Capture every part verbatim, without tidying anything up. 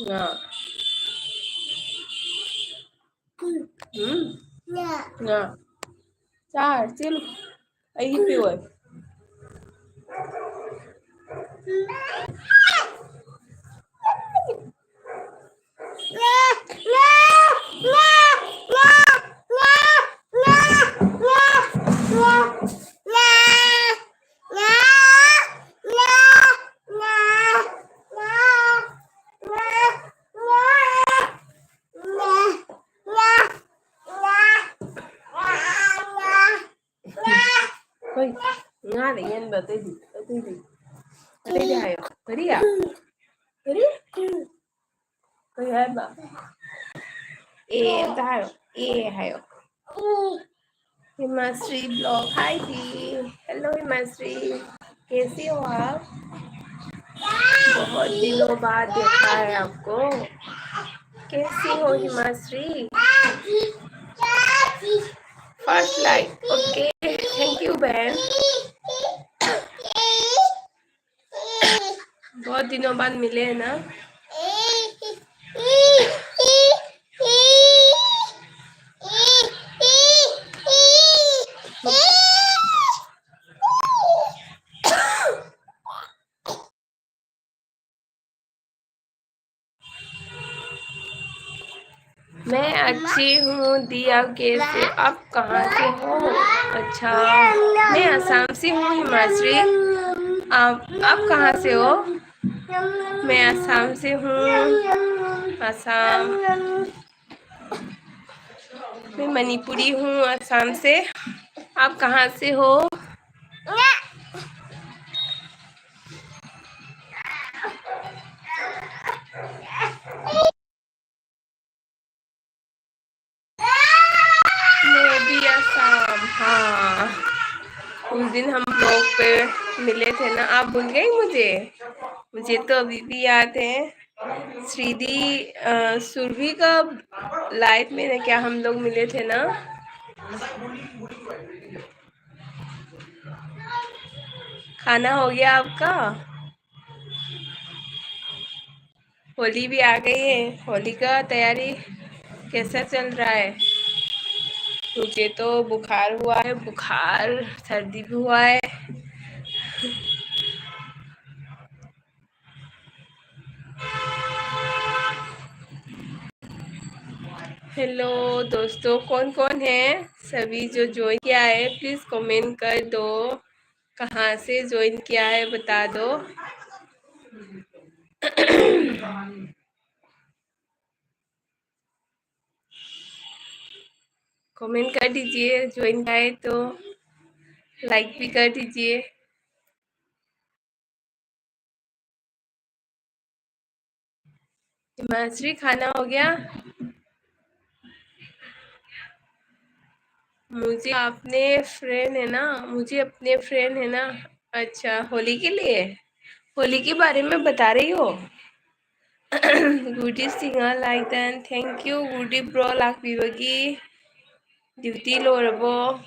ꯉꯥ꯫ ꯎꯝ꯫ ꯉꯥ꯫ ꯆꯥꯔ ꯆꯦꯜꯂꯨ꯫ ꯑꯩ ꯍꯤꯞꯄꯤ ꯑꯣꯏ꯫ ꯍꯣꯏ, ꯉꯥꯗ ꯍꯦꯟꯕ ꯑꯇꯩꯗꯤ, ꯑꯇꯩꯗꯤ, ꯑꯇꯩꯗꯤ ꯍꯥꯏꯌꯣ꯫ ꯀꯔꯤ? ꯀꯔꯤ? ꯀꯔꯤ ꯍꯥꯏꯕ? ꯑꯦ ꯑꯝꯇ ꯍꯥꯏꯌꯣ꯫ ꯑꯦ ꯍꯥꯏꯌꯣ꯫ ꯍꯤꯃꯥꯁ꯭ꯔꯤ vlog, hi दी। Hello हिमाश्री, कैसी हो आप? बहुत दिनों बाद देखा है आपको। कैसी हो Himashree? First like, okay, thank you बहन। बहुत दिनों बाद मिले हैं ना। अच्छी हूँ दी, आप कैसे, आप कहाँ से हो? अच्छा, मैं असम से हूँ हिमाश्री। आप आप कहाँ से हो? मैं असम से हूँ। असम। मैं मणिपुरी हूँ, असम से। आप कहाँ से हो? मैं भी असम। हाँ, उस दिन हम लोग पे मिले थे ना, आप भूल गई मुझे? मुझे तो अभी भी याद है। श्रीदी, अ, सुरभि का लाइफ में ना क्या हम लोग मिले थे ना। खाना हो गया आपका? होली भी आ गई है, होली का तैयारी कैसा चल रहा है? मुझे तो बुखार हुआ है, बुखार, सर्दी भी हुआ है। हेलो दोस्तों, कौन कौन है? सभी जो ज्वाइन किया है, प्लीज कमेंट कर दो। कहाँ से ज्वाइन किया है, बता दो। कमेंट कर दीजिए, ज्वाइन किया है तो लाइक भी कर दीजिए। हिमाश्री, खाना हो गया? मुझे अपने फ्रेंड है ना, मुझे अपने फ्रेंड है ना। अच्छा, होली के लिए, होली के बारे में बता रही हो? गुडी सिंह लाइदन, thank you गुडी ब्रो, लाकपीबगी। ड्यूटी ꯂꯣꯏꯔꯕꯣ?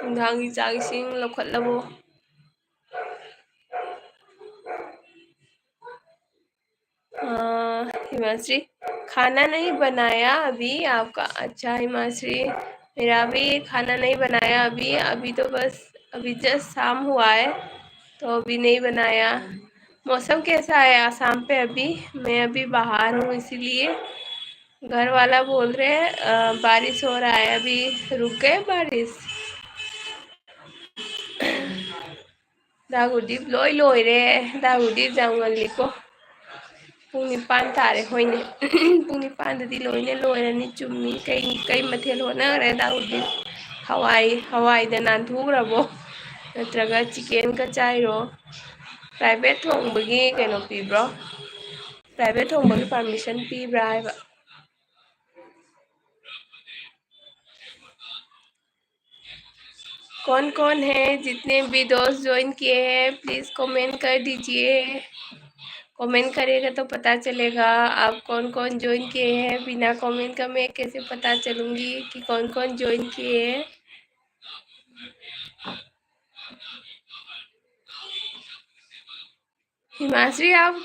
ꯅꯨꯡꯗꯥꯡꯒꯤ ꯆꯥꯛ ꯏꯁꯤꯡ ꯂꯧꯈꯠꯂꯕꯣ? हिमाश्री, खाना नहीं बनाया अभी आपका? अच्छा हिमाश्री, मेरा भी खाना नहीं बनाया अभी। अभी तो बस, अभी जस्ट शाम हुआ है, तो अभी नहीं बनाया। मौसम कैसा है आसाम पे अभी? मैं अभी बाहर हूँ, इसीलिए घर वाला बोल रहे हैं, अ, बारिश हो रहा है, अभी रुक गए बारिश। दा गुरदीप, ꯂꯣꯏ ꯂꯣꯏꯔꯦ꯫ ꯗꯥ ꯒꯨꯔꯗꯤꯞ, ꯌꯥꯝ ꯉꯜꯂꯤꯀꯣ꯫ ꯄꯨꯡ ꯅꯤꯄꯥꯟ ꯇꯥꯔꯦ꯫ ꯍꯣꯏꯅꯦ꯫ ꯄꯨꯡ ꯅꯤꯄꯥꯟꯗꯗꯤ ꯂꯣꯏꯅ ꯂꯣꯏꯔꯅꯤ꯫ ꯆꯨꯝꯃꯤ꯫ ꯀꯩ, ꯀꯩ ꯃꯊꯦꯜ ꯍꯣꯠꯅꯈ꯭ꯔꯦ ꯗꯥ ꯒꯨꯔꯗꯤꯞ? ꯍꯋꯥꯏ, ꯍꯋꯥꯏꯗ ꯅꯥꯟꯊꯣꯛꯈ꯭ꯔꯕꯣ? ꯅꯠꯇ꯭ꯔꯒ ꯆꯤꯀꯦꯟꯒ ꯆꯥꯏꯔꯣ? Private ꯊꯣꯡꯕꯒꯤ ꯀꯩꯅꯣ ꯄꯤꯕ꯭ꯔꯣ? Private ꯊꯣꯡꯕꯒꯤ permission ꯄꯤꯕ꯭ꯔꯥ ꯍꯥꯏꯕ? कौन कौन है, जितने भी दोस्त ज्वाइन किए हैं, प्लीज कमेंट कर दीजिए। कमेंट करिएगा तो पता चलेगा आप कौन कौन ज्वाइन किए हैं। बिना कमेंट का मैं कैसे पता चलूंगी कि कौन कौन ज्वाइन किए हैं? हिमाश्री, आप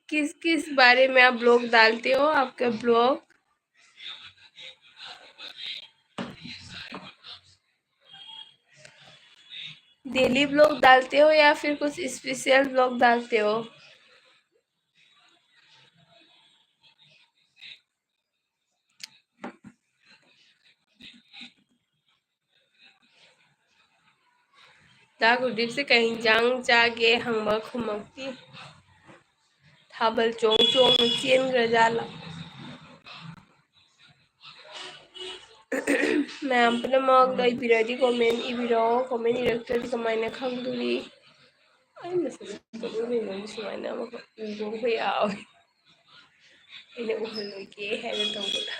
किस किस बारे में आप ब्लॉग डालते हो? आपके ब्लॉग डेली ब्लॉग डालते हो या फिर कुछ स्पेशल ब्लॉग डालते हो? ꯗꯥ ꯒꯨꯔꯗꯤꯞꯁꯦ ꯀꯩ ꯍꯤꯟꯖꯥꯡ ꯆꯥꯒꯦ ꯍꯪꯕ ꯈꯨꯝꯃꯛꯇꯦ꯫ ꯊꯥꯕꯜ ꯆꯣꯡ ꯆꯣꯡꯅ ꯆꯦꯟꯈ꯭ꯔꯖꯥꯠꯂ? ꯃꯌꯥꯝ ꯄꯨꯝꯅꯃꯛ ꯂꯩꯕꯤꯔꯗꯤ ꯀꯣꯃꯦꯟ ꯏꯕꯤꯔꯛꯑꯣ꯫ ꯀꯣꯃꯦꯟ ꯏꯔꯛꯇ꯭ꯔꯗꯤ ꯀꯃꯥꯏꯅ ꯈꯪꯗꯣꯔꯤ? ꯑꯩ ꯃꯁꯛꯁꯦ ꯀꯃꯥꯏꯅ ꯁꯨꯃꯥꯏꯅ ꯑꯃꯈꯛ ꯎꯕ ꯑꯃ ꯌꯥꯎꯋꯦ꯫ ꯑꯩꯅ ꯎꯍꯜꯂꯣꯏꯒꯦ ꯍꯥꯏꯅ ꯇꯧꯕꯗ꯫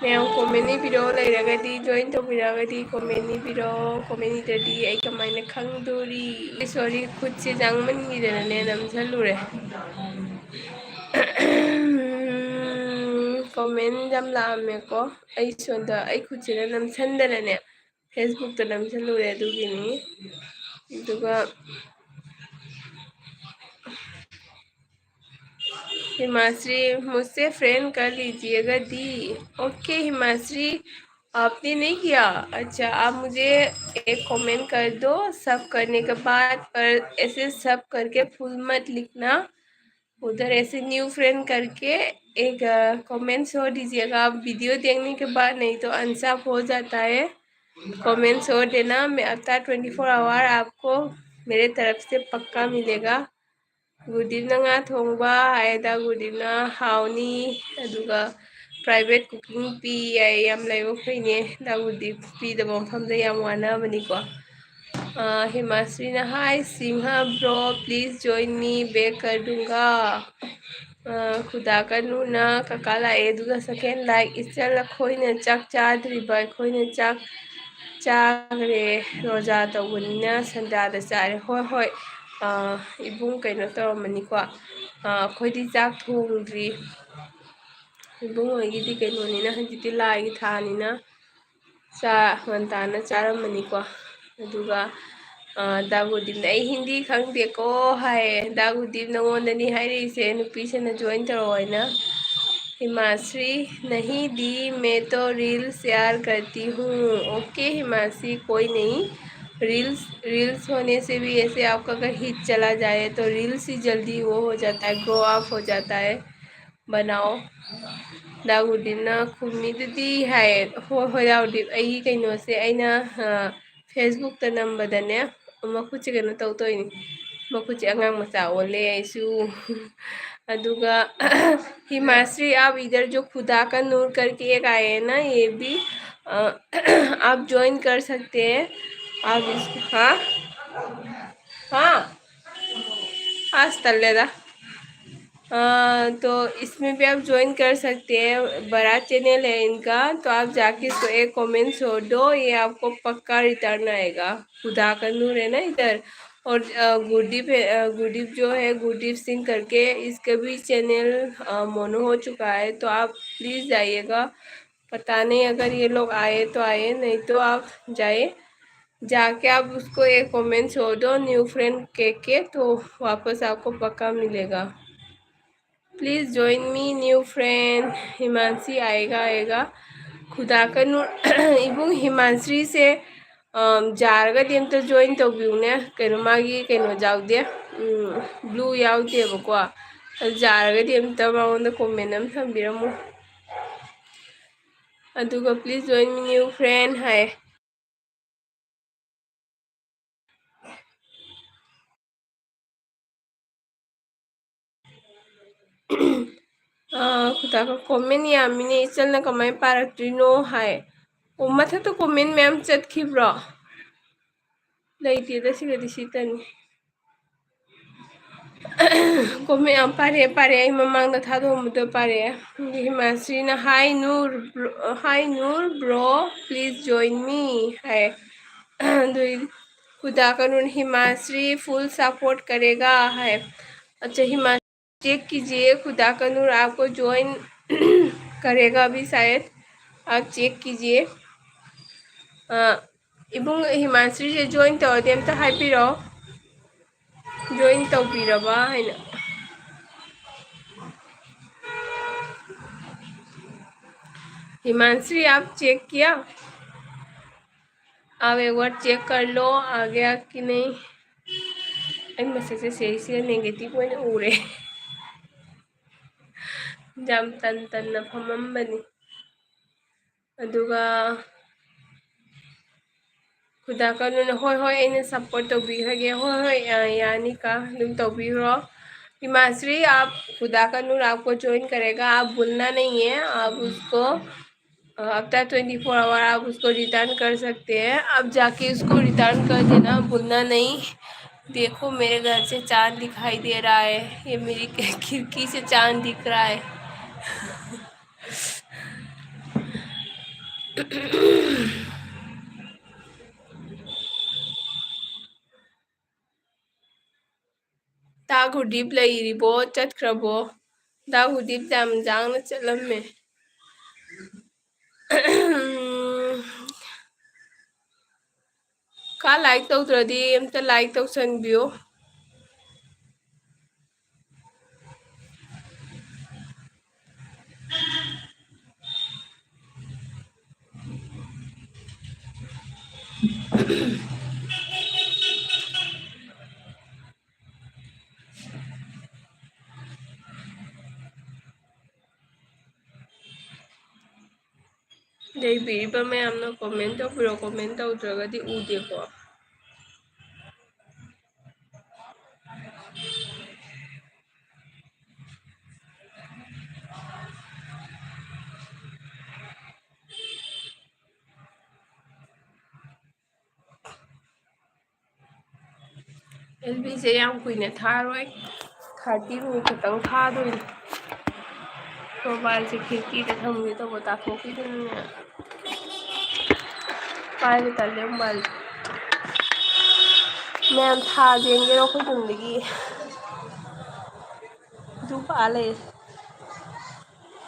ꯃꯌꯥꯝ ꯀꯣꯃꯦꯟ ꯏꯕꯤꯔꯣ, ꯂꯩꯔꯒꯗꯤ, ꯖꯣꯏꯟ ꯇꯧꯕꯤꯔꯛꯑꯒꯗꯤ ꯀꯣꯃꯦꯟ ꯏꯕꯤꯔꯣ꯫ ꯀꯣꯃꯦꯟ ꯏꯗ꯭ꯔꯗꯤ ꯑꯩ ꯀꯃꯥꯏꯅ ꯈꯪꯗꯣꯔꯤ? ꯁꯣꯔꯤ, ꯈꯨꯠꯁꯦ ꯆꯪꯃꯟꯈꯤꯗꯅꯅꯦ ꯅꯝꯁꯜꯂꯨꯔꯦ꯫ ꯀꯣꯃꯦꯟ ꯌꯥꯝ ꯂꯥꯛꯑꯝꯃꯦꯀꯣ꯫ ꯑꯩ ꯁꯣꯝꯗ ꯑꯩ ꯈꯨꯠꯁꯤꯅ ꯅꯝꯁꯟꯗꯅꯅꯦ, ꯐꯦꯁꯕꯨꯛꯇ ꯅꯝꯁꯜꯂꯨꯔꯦ, ꯑꯗꯨꯒꯤꯅꯤ꯫ ꯑꯗꯨꯒ हिमाश्री, मुझसे फ्रेंड कर लीजिएगा दी। ओके हिमाश्री, आपने नहीं किया? अच्छा, आप मुझे एक कमेंट कर दो सब करने के बाद, पर ऐसे सब करके फुल मत लिखना। उधर ऐसे न्यू फ्रेंड करके एक कमेंट छोड़ दीजिएगा आप वीडियो देखने के बाद, नहीं तो अनसब हो जाता है। कमेंट छोड़ देना। मैं after twenty four hour आपको मेरे तरफ से पक्का मिलेगा꯫ Good evening, ꯉꯥ ꯊꯣꯡꯕ ꯍꯥꯏꯗ꯫ Good evening, ꯍꯥꯎꯅꯤ꯫ ꯑꯗꯨꯒ private cooking ꯄꯤ ꯍꯥꯏ, ꯌꯥꯝ ꯂꯥꯏꯕꯛ ꯐꯩꯅꯦ꯫ ꯗꯥ ꯒꯨꯔꯗꯤꯞ ꯄꯤꯗꯕ ꯃꯐꯝꯗ ꯌꯥꯝ ꯋꯥꯅꯕꯅꯤꯀꯣ꯫ ꯑ, ꯍꯤꯃꯥꯁ꯭ꯔꯤꯅ, "Hi Singh bro, please join me, back कर दूंगा." ꯑ, ꯈꯨꯗꯥ ꯀꯅꯨꯅ, "ꯀꯀꯥ ꯂꯥꯛꯑꯦ ꯑꯗꯨꯒ second like." ꯏꯆꯜ, ꯑꯩꯈꯣꯏꯅ ꯆꯥꯛ ꯆꯥꯗ꯭ꯔꯤꯕ, ꯑꯩꯈꯣꯏꯅ ꯆꯥꯛ ꯆꯥꯈ꯭ꯔꯦ꯫ ꯔꯣꯖꯥ ꯇꯧꯕꯅꯤꯅ ꯁꯟꯗꯥꯗ ꯆꯥꯔꯦ꯫ ꯍꯣꯏ, ꯍꯣꯏ꯫ ꯑ, ꯏꯕꯨꯡ ꯀꯩꯅꯣ ꯇꯧꯔꯝꯃꯅꯤꯀꯣ꯫ ꯑ, ꯑꯩꯈꯣꯏꯗꯤ ꯆꯥꯛ ꯊꯣꯡꯗ꯭ꯔꯤ꯫ ꯏꯕꯨꯡ ꯍꯣꯏꯒꯤꯗꯤ ꯀꯩꯅꯣꯅꯤꯅ, ꯍꯧꯖꯤꯛꯇꯤ ꯂꯥꯏꯒꯤ ꯊꯥꯅꯤꯅ ꯆꯥ ꯉꯟꯇꯥꯅ ꯆꯥꯔꯝꯃꯅꯤꯀꯣ꯫ ꯑꯗꯨꯒ, ꯑ, ꯗꯥ ꯒꯨꯔꯗꯤꯞꯅ, "ꯑꯩ ꯍꯤꯟꯗꯤ ꯈꯪꯗꯦꯀꯣ" ꯍꯥꯏꯌꯦ꯫ ꯗꯥ ꯒꯨꯔꯗꯤꯞ, ꯅꯉꯣꯟꯗꯅꯤ ꯍꯥꯏꯔꯛꯏꯁꯦ, ꯅꯨꯄꯤꯁꯤꯅ join ꯇꯧꯔꯛꯑꯣ ꯍꯥꯏꯅ꯫ हिमाश्री, "नहीं दी, मैं तो reel share करती हूँ।" OK हिमाश्री, कोई नहीं। Reels, reels होने से भी ऐसे आपका अगर hit चला जाए तो reels ही जल्दी वो हो जाता है, grow up हो जाता है। बनाओ। ꯗꯥ ꯒꯨꯔꯗꯤꯞꯅ ꯈꯨꯝꯃꯤꯗꯨꯗꯤ ꯍꯥꯏꯌꯦ꯫ ꯍꯣꯏ, ꯍꯣꯏ, ꯗꯥ ꯒꯨꯔꯗꯤꯞ, ꯑꯩꯒꯤ ꯀꯩꯅꯣꯁꯦ ꯑꯩꯅ, ꯑ, Facebook ꯇ ꯅꯝꯕꯗꯅꯦ, ꯃꯈꯨꯠꯁꯦ ꯀꯩꯅꯣ ꯇꯧ ꯇꯧꯔꯤꯅꯤ꯫ ꯃꯈꯨꯠꯁꯦ ꯑꯉꯥꯡ ꯃꯆꯥ ꯑꯣꯜꯂꯦ ꯑꯩꯁꯨ꯫ ꯑꯗꯨꯒ, हिमाश्री, आप इधर जो खुदा का नूर करके एक आए हैं ना, ये भी, अ, आप join कर सकते हैं। आप इस-, हाँ? हाँ? आज तल्लेदा। अ, तो इसमें भी आप join कर सकते हैं, बड़ा channel है इनका, तो आप जाके इसको एक comment छोड़ दो, ये आपको पक्का return आएगा। खुदा का नूर है ना इधर, और, अ, गुरदीप है, अ, गुरदीप जो है, गुरदीप सिंह करके, इसका भी channel, अ, mono हो चुका है, तो आप please जाइएगा। पता नहीं अगर ये लोग आए तो आए, नहीं तो आप जाए, जाके आप उसको एक comment छोड़ दो, new friend के, के, तो वापस आपको पक्का मिलेगा। Please join me, new friend। Himanshi आएगा, आएगा। ꯈꯨꯗꯥꯀꯅꯨꯔ꯫ ꯏꯕꯨꯡ ꯍꯤꯃꯥꯟꯁ꯭ꯔꯤꯁꯦ, ꯑꯝ, ꯌꯥꯔꯒꯗꯤ ꯑꯝꯇ join ꯇꯧꯕꯤꯌꯨꯅꯦ꯫ ꯀꯩꯅꯣ, ꯃꯥꯒꯤ ꯀꯩꯅꯣ ꯌꯥꯎꯗꯦ, ꯎꯝ, blue ꯌꯥꯎꯗꯦꯕꯀꯣ꯫ ꯑꯗꯨ ꯌꯥꯔꯒꯗꯤ ꯑꯝꯇ ꯃꯉꯣꯟꯗ comment ꯑꯃ ꯊꯝꯕꯤꯔꯝꯃꯣ꯫ ꯑꯗꯨꯒ "Please join me, new friend" high. Ah, ꯈꯨꯗꯥꯀ comment ꯌꯥꯝꯃꯤꯅꯦ, ꯏꯆꯜꯅ ꯀꯃꯥꯏꯅ ꯄꯥꯔꯛꯇꯣꯏꯅꯣ ꯍꯥꯏ꯫ ꯑꯣ, ꯃꯊꯛꯇ comment ꯃꯌꯥꯝ ꯆꯠꯈꯤꯕ꯭ꯔꯣ? ꯂꯩꯇꯦꯗ, ꯁꯤꯒꯗꯤ ꯁꯤꯇꯅꯤ꯫ Comment ꯌꯥꯝ ꯄꯥꯔꯛꯑꯦ, ꯄꯥꯔꯛꯑꯦ, ꯑꯩ ꯃꯃꯥꯡꯗ ꯊꯥꯗꯣꯛꯑꯝꯕꯗꯣ ꯄꯥꯔꯛꯑꯦ꯫ ꯑꯗꯨ ꯍꯤꯃꯥꯟꯁ꯭ꯔꯤꯅ, "Hi Nur, bro, hi Nur bro, please join me" ꯍꯥꯏ꯫ ꯑꯗꯨꯏ ꯈꯨꯗꯥꯀꯅꯨꯔ, "ꯍꯤꯃꯥꯟꯁ꯭ꯔꯤ full support करेगा" ꯍꯥꯏ꯫ अच्छा, हिमांशी check कीजिए, खुदा का नूर आपको join करेगा अभी शायद, आप check कीजिए। ꯑ, ꯏꯕꯨꯡ ꯍꯤꯃꯥꯟꯁ꯭ꯔꯤꯁꯦ join ꯇꯧꯔꯗꯤ ꯑꯝꯇ ꯍꯥꯏꯕꯤꯔꯛꯑꯣ, join ꯇꯧꯕꯤꯔꯕ ꯍꯥꯏꯅ꯫ हिमांशी, आप check किया? आप एक बार check कर लो, आ गया कि नहीं। ꯑꯩ message ꯁꯦ ꯁꯤꯗꯩꯁꯤꯗ negative ꯑꯣꯏꯅ ꯎꯔꯦ꯫ ꯌꯥꯝ ꯇꯟ ꯇꯟꯅ ꯐꯝꯃꯝꯕꯅꯤ꯫ ꯑꯗꯨꯒ ꯈꯨꯗꯥꯀꯅꯨꯔꯅ, "ꯍꯣꯏ, ꯍꯣꯏ, ꯑꯩꯅ support ꯇꯧꯕꯤꯈ꯭ꯔꯒꯦ꯫ ꯍꯣꯏ, ꯍꯣꯏ, ꯑ, ꯌꯥꯅꯤꯀ, ꯑꯗꯨꯝ ꯇꯧꯕꯤꯈ꯭ꯔꯣ꯫ हिमांशी, आप खुदा का नूर आपको join करेगा, आप भूलना नहीं है, आप उसको, अ, after twenty four hour आप उसको return कर सकते हैं। अब जाके उसको return कर देना, भूलना नहीं।" देखो, मेरे घर से चांद दिखाई दे रहा है, ये मेरी खिड़की से चांद दिख रहा है। ꯇꯥ ꯒꯨꯔꯗꯤꯞ ꯂꯩꯔꯤꯕꯣ? ꯆꯠꯈ꯭ꯔꯕꯣ? ꯇꯥ ꯒꯨꯔꯗꯤꯞ ꯌꯥꯝ ꯌꯥꯡꯅ ꯆꯠꯂꯝꯃꯦ꯫ ꯀꯥ like ꯇꯧꯗ꯭ꯔꯗꯤ ꯑꯝꯇ like ꯇꯧꯁꯟꯕꯤꯌꯨ꯫ ꯂꯩꯕꯤꯔꯤꯕ ꯃꯌꯥꯝꯅ comment ꯇꯧꯕꯤꯔꯣ, comment ꯇꯧꯗ꯭ꯔꯒꯗꯤ ꯎꯗꯦꯀꯣ꯫ ꯑꯦꯜ ꯕꯤꯁꯦ ꯌꯥꯝ ꯀꯨꯏꯅ ꯊꯥꯔꯣꯏ, thirty minute ꯈꯛꯇꯪ ꯊꯥꯗꯣꯏꯅꯤ꯫ Mobile ꯁꯦ ꯈꯤꯔꯀꯤꯗ ꯊꯝꯒꯦ ꯇꯧꯕ, ꯇꯥꯊꯣꯛꯈꯤꯗꯅꯅꯦ꯫ ꯄꯥꯏꯕ ꯇꯜꯂꯦ mobile꯫ ꯃꯌꯥꯝ ꯊꯥ ꯌꯦꯡꯒꯦꯔꯣ ꯑꯩꯈꯣꯏ ꯌꯨꯝꯗꯒꯤ? ꯑꯗꯨ ꯄꯥ ꯂꯩꯔꯦ꯫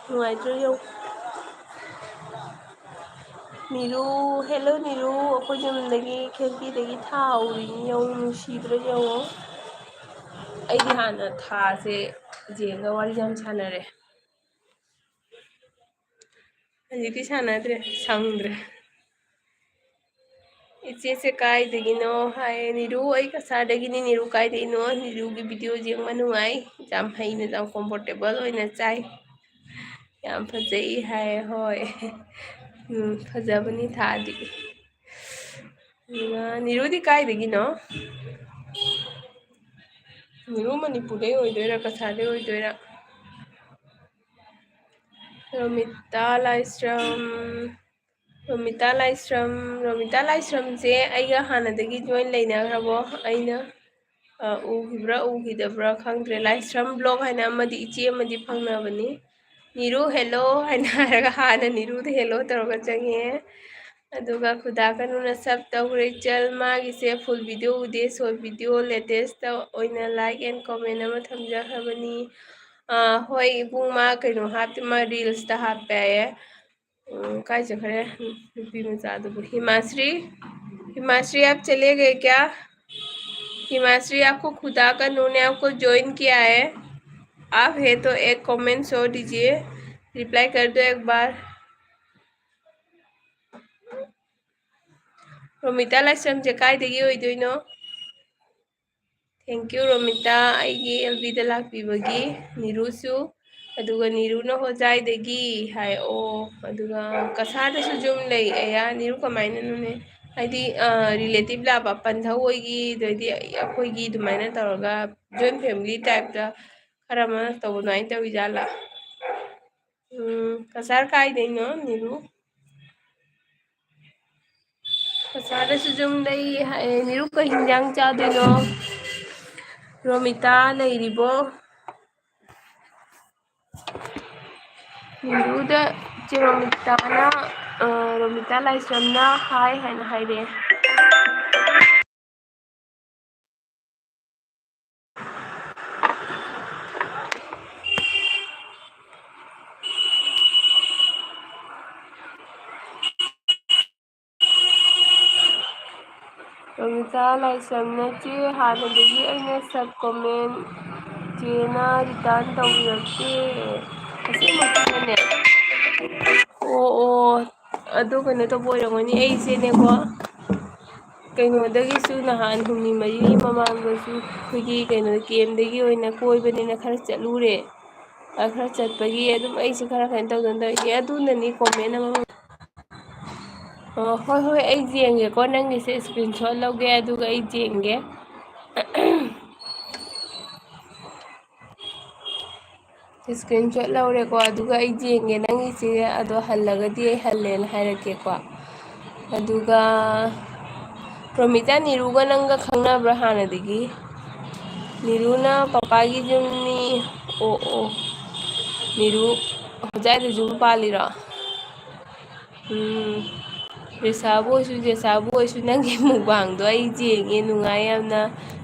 ꯅꯨꯡꯉꯥꯏꯇ꯭ꯔꯣ ꯌꯦꯡꯉꯨ꯫ ꯅꯤꯔꯨ, hello ꯅꯤꯔꯨ, ꯑꯩꯈꯣꯏ ꯌꯨꯝꯗꯒꯤ ꯈꯦꯔꯀꯤꯗꯒꯤ ꯊꯥ ꯎꯔꯤꯅꯤ ꯌꯦꯡꯉꯨ, ꯅꯨꯡꯁꯤꯗ꯭ꯔꯣ ꯌꯦꯡꯉꯨ꯫ ꯑꯩꯗꯤ ꯍꯥꯟꯅ ꯊꯥꯁꯦ ꯖꯦꯡꯒ ꯋꯥꯔꯤ ꯌꯥꯝ ꯁꯥꯟꯅꯔꯦ꯫ ꯍꯧꯖꯤꯛꯇꯤ ꯁꯥꯟꯅꯗ꯭ꯔꯦ, ꯁꯪꯗ꯭ꯔꯦ꯫ "ꯏꯆꯦꯁꯦ ꯀꯥꯏꯗꯒꯤꯅꯣ?" ꯍꯥꯏꯌꯦ꯫ "ꯅꯤꯔꯨ, ꯑꯩ ꯀꯁꯥꯔꯗꯒꯤꯅꯤ꯫ ꯅꯤꯔꯨ ꯀꯥꯏꯗꯒꯤꯅꯣ?" ꯅꯤꯔꯨꯒꯤ video ꯌꯦꯡꯕ ꯅꯨꯡꯉꯥꯏ꯫ ꯌꯥꯝ ꯍꯩꯅ, ꯌꯥꯝ comfortable ꯑꯣꯏꯅ ꯆꯥꯏ꯫ ꯌꯥꯝ ꯐꯖꯩ ꯍꯥꯏ꯫ ꯍꯣꯏ꯫ ꯎꯝ, ꯐꯖꯕꯅꯤ ꯊꯥꯗꯤ꯫ ꯑꯗꯨꯒ ꯅꯤꯔꯨꯗꯤ ꯀꯥꯏꯗꯒꯤꯅꯣ? ꯅꯤꯔꯨ ꯃꯅꯤꯄꯨꯔꯗꯩ ꯑꯣꯏꯗꯣꯏꯔꯥ, ꯀꯁꯥꯔꯗꯩ ꯑꯣꯏꯗꯣꯏꯔꯥ? ꯔꯣꯃꯤꯇꯥ ꯂꯥꯏꯁ꯭ꯔꯝ, ꯔꯣꯃꯤꯇꯥ ꯂꯥꯏꯁ꯭ꯔꯝ, ꯔꯣꯃꯤꯇꯥ ꯂꯥꯏꯁ꯭ꯔꯝꯁꯦ ꯑꯩꯒ ꯍꯥꯟꯅꯗꯒꯤ join ꯂꯩꯅꯈ꯭ꯔꯕꯣ? ꯑꯩꯅ, ꯑ, ꯎꯈꯤꯕ꯭ꯔꯥ ꯎꯈꯤꯗꯕ꯭ꯔꯥ ꯈꯪꯗ꯭ꯔꯦ꯫ ꯂꯥꯏꯁ꯭ꯔꯝ vlog ꯍꯥꯏꯅ ꯑꯃꯗꯤ, ꯏꯆꯦ ꯑꯃꯗꯤ ꯐꯪꯅꯕꯅꯤ꯫ "ꯅꯤꯔꯨ hello" ꯍꯥꯏꯅ ꯍꯥꯏꯔꯒ ꯍꯥꯟꯅ ꯅꯤꯔꯨꯗ hello ꯇꯧꯔꯒ ꯆꯪꯉꯦ꯫ ꯑꯗꯨꯒ ꯈꯨꯗꯥ ꯀꯅꯨꯅ sub ꯇꯧꯈ꯭ꯔꯦ꯫ ꯏꯆꯜ, ꯃꯥꯒꯤꯁꯦ full video ꯎꯗꯦ, short video latest ꯑꯣꯏꯅ like and comment ꯑꯃ ꯊꯝꯖꯈ꯭ꯔꯕꯅꯤ꯫ ꯑꯥ, ꯍꯣꯏ, ꯏꯕꯨꯡ, ꯃꯥ ꯀꯩꯅꯣ ꯍꯥꯞꯇꯦ, ꯃꯥ reels ꯇ ꯍꯥꯞꯄꯦ ꯍꯥꯏꯌꯦ꯫ ꯎꯝ, ꯀꯥꯏ ꯆꯠꯈ꯭ꯔꯦ ꯅꯨꯄꯤ ꯃꯆꯥꯗꯨꯕꯨ? ꯍꯤꯃꯥꯁ꯭ꯔꯤ, ꯍꯤꯃꯥꯁ꯭ꯔꯤ, आप चले गए क्या? हिमाश्री, आपको खुदा का नू ने आपको join किया है। आप है तो एक comment छोड़ दीजिए, reply कर दो एक बार। ꯔꯣꯃꯤꯇꯥ ꯂꯥꯏꯁ꯭ꯔꯝꯁꯦ ꯀꯥꯏꯗꯒꯤ ꯑꯣꯏꯗꯣꯏꯅꯣ? Thank you, ꯔꯣꯃꯤꯇꯥ, ꯑꯩꯒꯤ L Bꯗ ꯂꯥꯛꯄꯤꯕꯒꯤ꯫ ꯅꯤꯔꯨꯁꯨ, ꯑꯗꯨꯒ ꯅꯤꯔꯨꯅ ꯍꯣꯖꯥꯏꯗꯒꯤ ꯍꯥꯏ꯫ ꯑꯣ, ꯑꯗꯨꯒ ꯀꯁꯥꯔꯗꯁꯨ ꯌꯨꯝ ꯂꯩ꯫ ꯑꯌꯥ, ꯅꯤꯔꯨ ꯀꯃꯥꯏꯅꯅꯣꯅꯦ? ꯍꯥꯏꯗꯤ, ꯑ, relative ꯂꯥꯛꯄ, ꯄꯟꯊꯧ ꯍꯣꯏꯒꯤ, ꯑꯗꯩꯗꯤ ꯑꯩꯈꯣꯏꯒꯤ ꯑꯗꯨꯃꯥꯏꯅ ꯇꯧꯔꯒ joint family typeꯇ ꯈꯔ ꯑꯃ ꯇꯧꯕ ꯑꯗꯨꯃꯥꯏꯅ ꯇꯧꯔꯤꯖꯥꯠꯂꯥ? ꯎꯝ, ꯀꯁꯥꯔ ꯀꯥꯏꯗꯩꯅꯣ, ꯅꯤꯔꯨ? ꯀꯁꯥꯔꯗꯁꯨ ꯌꯨꯝ ꯂꯩ ꯍꯥꯏ꯫ ꯅꯤꯔꯨ ꯀꯩ ꯍꯤꯟꯖꯥꯡ ꯆꯥꯗꯣꯏꯅꯣ? ꯔꯣꯃꯤꯇꯥ ꯂꯩꯔꯤꯕꯣ? ꯅꯤꯔꯨꯗ ꯆꯦ ꯔꯣꯃꯤꯇꯥꯅ, ꯑ, ꯔꯣꯃꯤꯇꯥ ꯂꯥꯏꯁ꯭ꯔꯝꯅ ꯍꯥꯏ ꯍꯥꯏꯅ ꯍꯥꯏꯔꯛꯑꯦ꯫ ꯔꯣꯃꯤꯇꯥ ꯂꯥꯏꯁ꯭ꯔꯝꯅ ꯆꯦ, ꯍꯥꯟꯅꯗꯒꯤ ꯑꯩꯅ sub comment ꯆꯦꯅ return ꯇꯧꯕꯤꯔꯛꯇꯦ꯫ ꯑꯁꯦꯡꯕꯒꯤꯅꯦ꯫ ꯑꯣ, ꯑꯣ, ꯑꯗꯨ ꯀꯩꯅꯣ ꯇꯧꯕ ꯑꯣꯏꯔꯝꯒꯅꯤ꯫ ꯑꯩꯁꯦꯅꯦꯀꯣ, ꯀꯩꯅꯣꯗꯒꯤꯁꯨ ꯅꯍꯥꯟ ꯍꯨꯝꯅꯤ ꯃꯔꯤꯅꯤ ꯃꯃꯥꯡꯗꯁꯨ ꯑꯩꯈꯣꯏꯒꯤ ꯀꯩꯅꯣ campꯇꯒꯤ ꯑꯣꯏꯅ ꯀꯣꯏꯕꯅꯤꯅ ꯈꯔ ꯆꯠꯂꯨꯔꯦ꯫ ꯑ, ꯈꯔ ꯆꯠꯄꯒꯤ ꯑꯗꯨꯝ ꯑꯩꯁꯦ ꯈꯔ ꯀꯩꯅꯣ ꯇꯧꯗꯅ ꯇꯧꯔꯤꯅꯦ꯫ ꯑꯗꯨꯅꯅꯤ comment ꯑꯃ꯫ ꯑꯣ, ꯍꯣꯏ, ꯍꯣꯏ, ꯑꯩ ꯌꯦꯡꯒꯦꯀꯣ, ꯅꯪꯒꯤꯁꯦ screenshot ꯂꯧꯒꯦ, ꯑꯗꯨꯒ ꯑꯩ ꯌꯦꯡꯒꯦ꯫ Screenshot ꯂꯧꯔꯦꯀꯣ, ꯑꯗꯨꯒ ꯑꯩ ꯌꯦꯡꯒꯦ ꯅꯪꯒꯤꯁꯦ, ꯑꯗꯣ ꯍꯜꯂꯒꯗꯤ ꯑꯩ ꯍꯜꯂꯦꯅ ꯍꯥꯏꯔꯛꯀꯦꯀꯣ꯫ ꯑꯗꯨꯒ ꯔꯣꯃꯤꯇꯥ, ꯅꯤꯔꯨꯒ ꯅꯪꯒ ꯈꯪꯅꯕ꯭ꯔꯥ ꯍꯥꯟꯅꯗꯒꯤ? ꯅꯤꯔꯨꯅ ꯄꯄꯥꯒꯤ ꯌꯨꯝꯅꯤ꯫ ꯑꯣ, ꯑꯣ, ꯅꯤꯔꯨ ꯍꯣꯖꯥꯏꯗ ꯌꯨꯝ ꯄꯥꯜꯂꯤꯔꯣ? ꯎꯝ, ꯔꯤꯁꯥꯕꯨ ꯑꯣꯏꯁꯨ, ꯖꯦꯁꯥꯕꯨ ꯑꯣꯏꯁꯨ, ꯅꯪꯒꯤ mukbangꯗꯣ ꯑꯩ ꯌꯦꯡꯉꯦ, ꯅꯨꯡꯉꯥꯏ ꯌꯥꯝꯅ꯫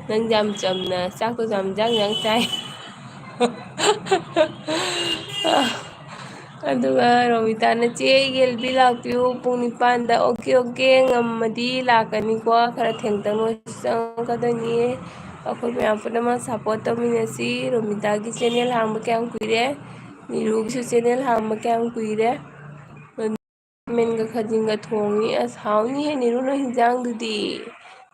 ꯅꯪ ꯌꯥꯝ ꯆꯝꯅ ꯆꯥꯛꯇꯣ ꯌꯥꯝ ꯌꯥꯡ ꯌꯥꯡ ꯆꯥꯏ꯫ ꯑꯗꯨꯒ ꯔꯣꯃꯤꯇꯥꯅ, "ꯆꯦ, ꯑꯩꯒꯤ L B ꯂꯥꯛꯄꯤꯌꯨ ꯄꯨꯡ ꯅꯤꯄꯥꯟꯗ"꯫ Okay, okay, ꯉꯝꯃꯗꯤ ꯂꯥꯛꯀꯅꯤꯀꯣ, ꯈꯔ ꯊꯦꯡꯇꯛꯅ ꯑꯣꯏꯁꯨ ꯆꯪꯉꯛꯀꯗꯣꯏꯅꯤ꯫ ꯑꯩꯈꯣꯏ ꯃꯌꯥꯝ ꯄꯨꯝꯅꯃꯛ support ꯇꯧꯃꯤꯟꯅꯁꯤ꯫ ꯔꯣꯃꯤꯇꯥꯒꯤ channel ꯍꯥꯡꯕ ꯀꯌꯥꯝ ꯀꯨꯏꯔꯦ? ꯅꯤꯔꯨꯒꯤꯁꯨ channel ꯍꯥꯡꯕ ꯀꯌꯥꯝ ꯀꯨꯏꯔꯦ? ꯈꯥꯃꯦꯟꯒ ꯈꯥꯖꯤꯡꯒ ꯊꯣꯡꯉꯤ꯫ ꯑꯁ, ꯍꯥꯎꯅꯤꯍꯦ ꯅꯤꯔꯨ, ꯅꯣꯏ ꯍꯤꯟꯖꯥꯡꯗꯨꯗꯤ꯫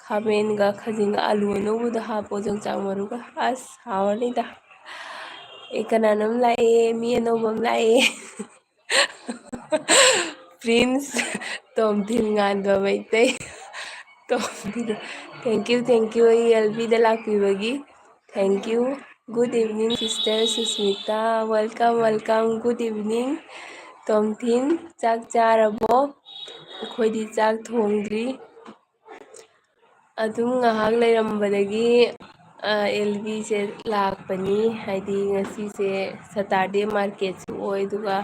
ꯈꯥꯃꯦꯟꯒ ꯈꯥꯖꯤꯡꯒ ꯑꯂꯨ ꯑꯅꯧꯕꯗꯣ ꯍꯥꯞꯄꯣ, ꯌꯣꯡꯆꯥꯛ ꯃꯔꯨꯒ꯫ ꯑꯁ, ꯍꯥꯎꯔꯅꯤꯗ꯫ ꯑꯦ, ꯀꯅꯥꯅꯣꯝ ꯂꯥꯛꯑꯦ, ꯃꯤ ꯑꯅꯧꯕ ꯑꯃ ꯂꯥꯛꯑꯦ꯫ ꯄ꯭ꯔꯤꯟꯁ ꯇꯣꯝꯊꯤꯟ ꯉꯥꯟꯕ Meitei. Tomthin, thank you, thank you, ꯑꯩ ꯑꯦꯜ ꯕꯤꯗ ꯂꯥꯛꯄꯤꯕꯒꯤ꯫ Thank you. Good evening, sister Susmita. Welcome, welcome. Good evening. ꯇꯣꯝꯊꯤꯟ, ꯆꯥꯛ ꯆꯥꯔꯕꯣ? ꯑꯩꯈꯣꯏꯗꯤ ꯆꯥꯛ ꯊꯣꯡꯗ꯭ꯔꯤ꯫ ꯑꯗꯨꯝ ꯉꯥꯏꯍꯥꯛ ꯂꯩꯔꯝꯕꯗꯒꯤ, ꯑ, ꯑꯦꯜ ꯕꯤꯁꯦ ꯂꯥꯛꯄꯅꯤ꯫ ꯍꯥꯏꯗꯤ ꯉꯁꯤꯁꯦ ꯁꯇꯔꯗꯦ ꯃꯥꯔꯀꯦꯠꯁꯨ ꯑꯣꯏ, ꯑꯗꯨꯒ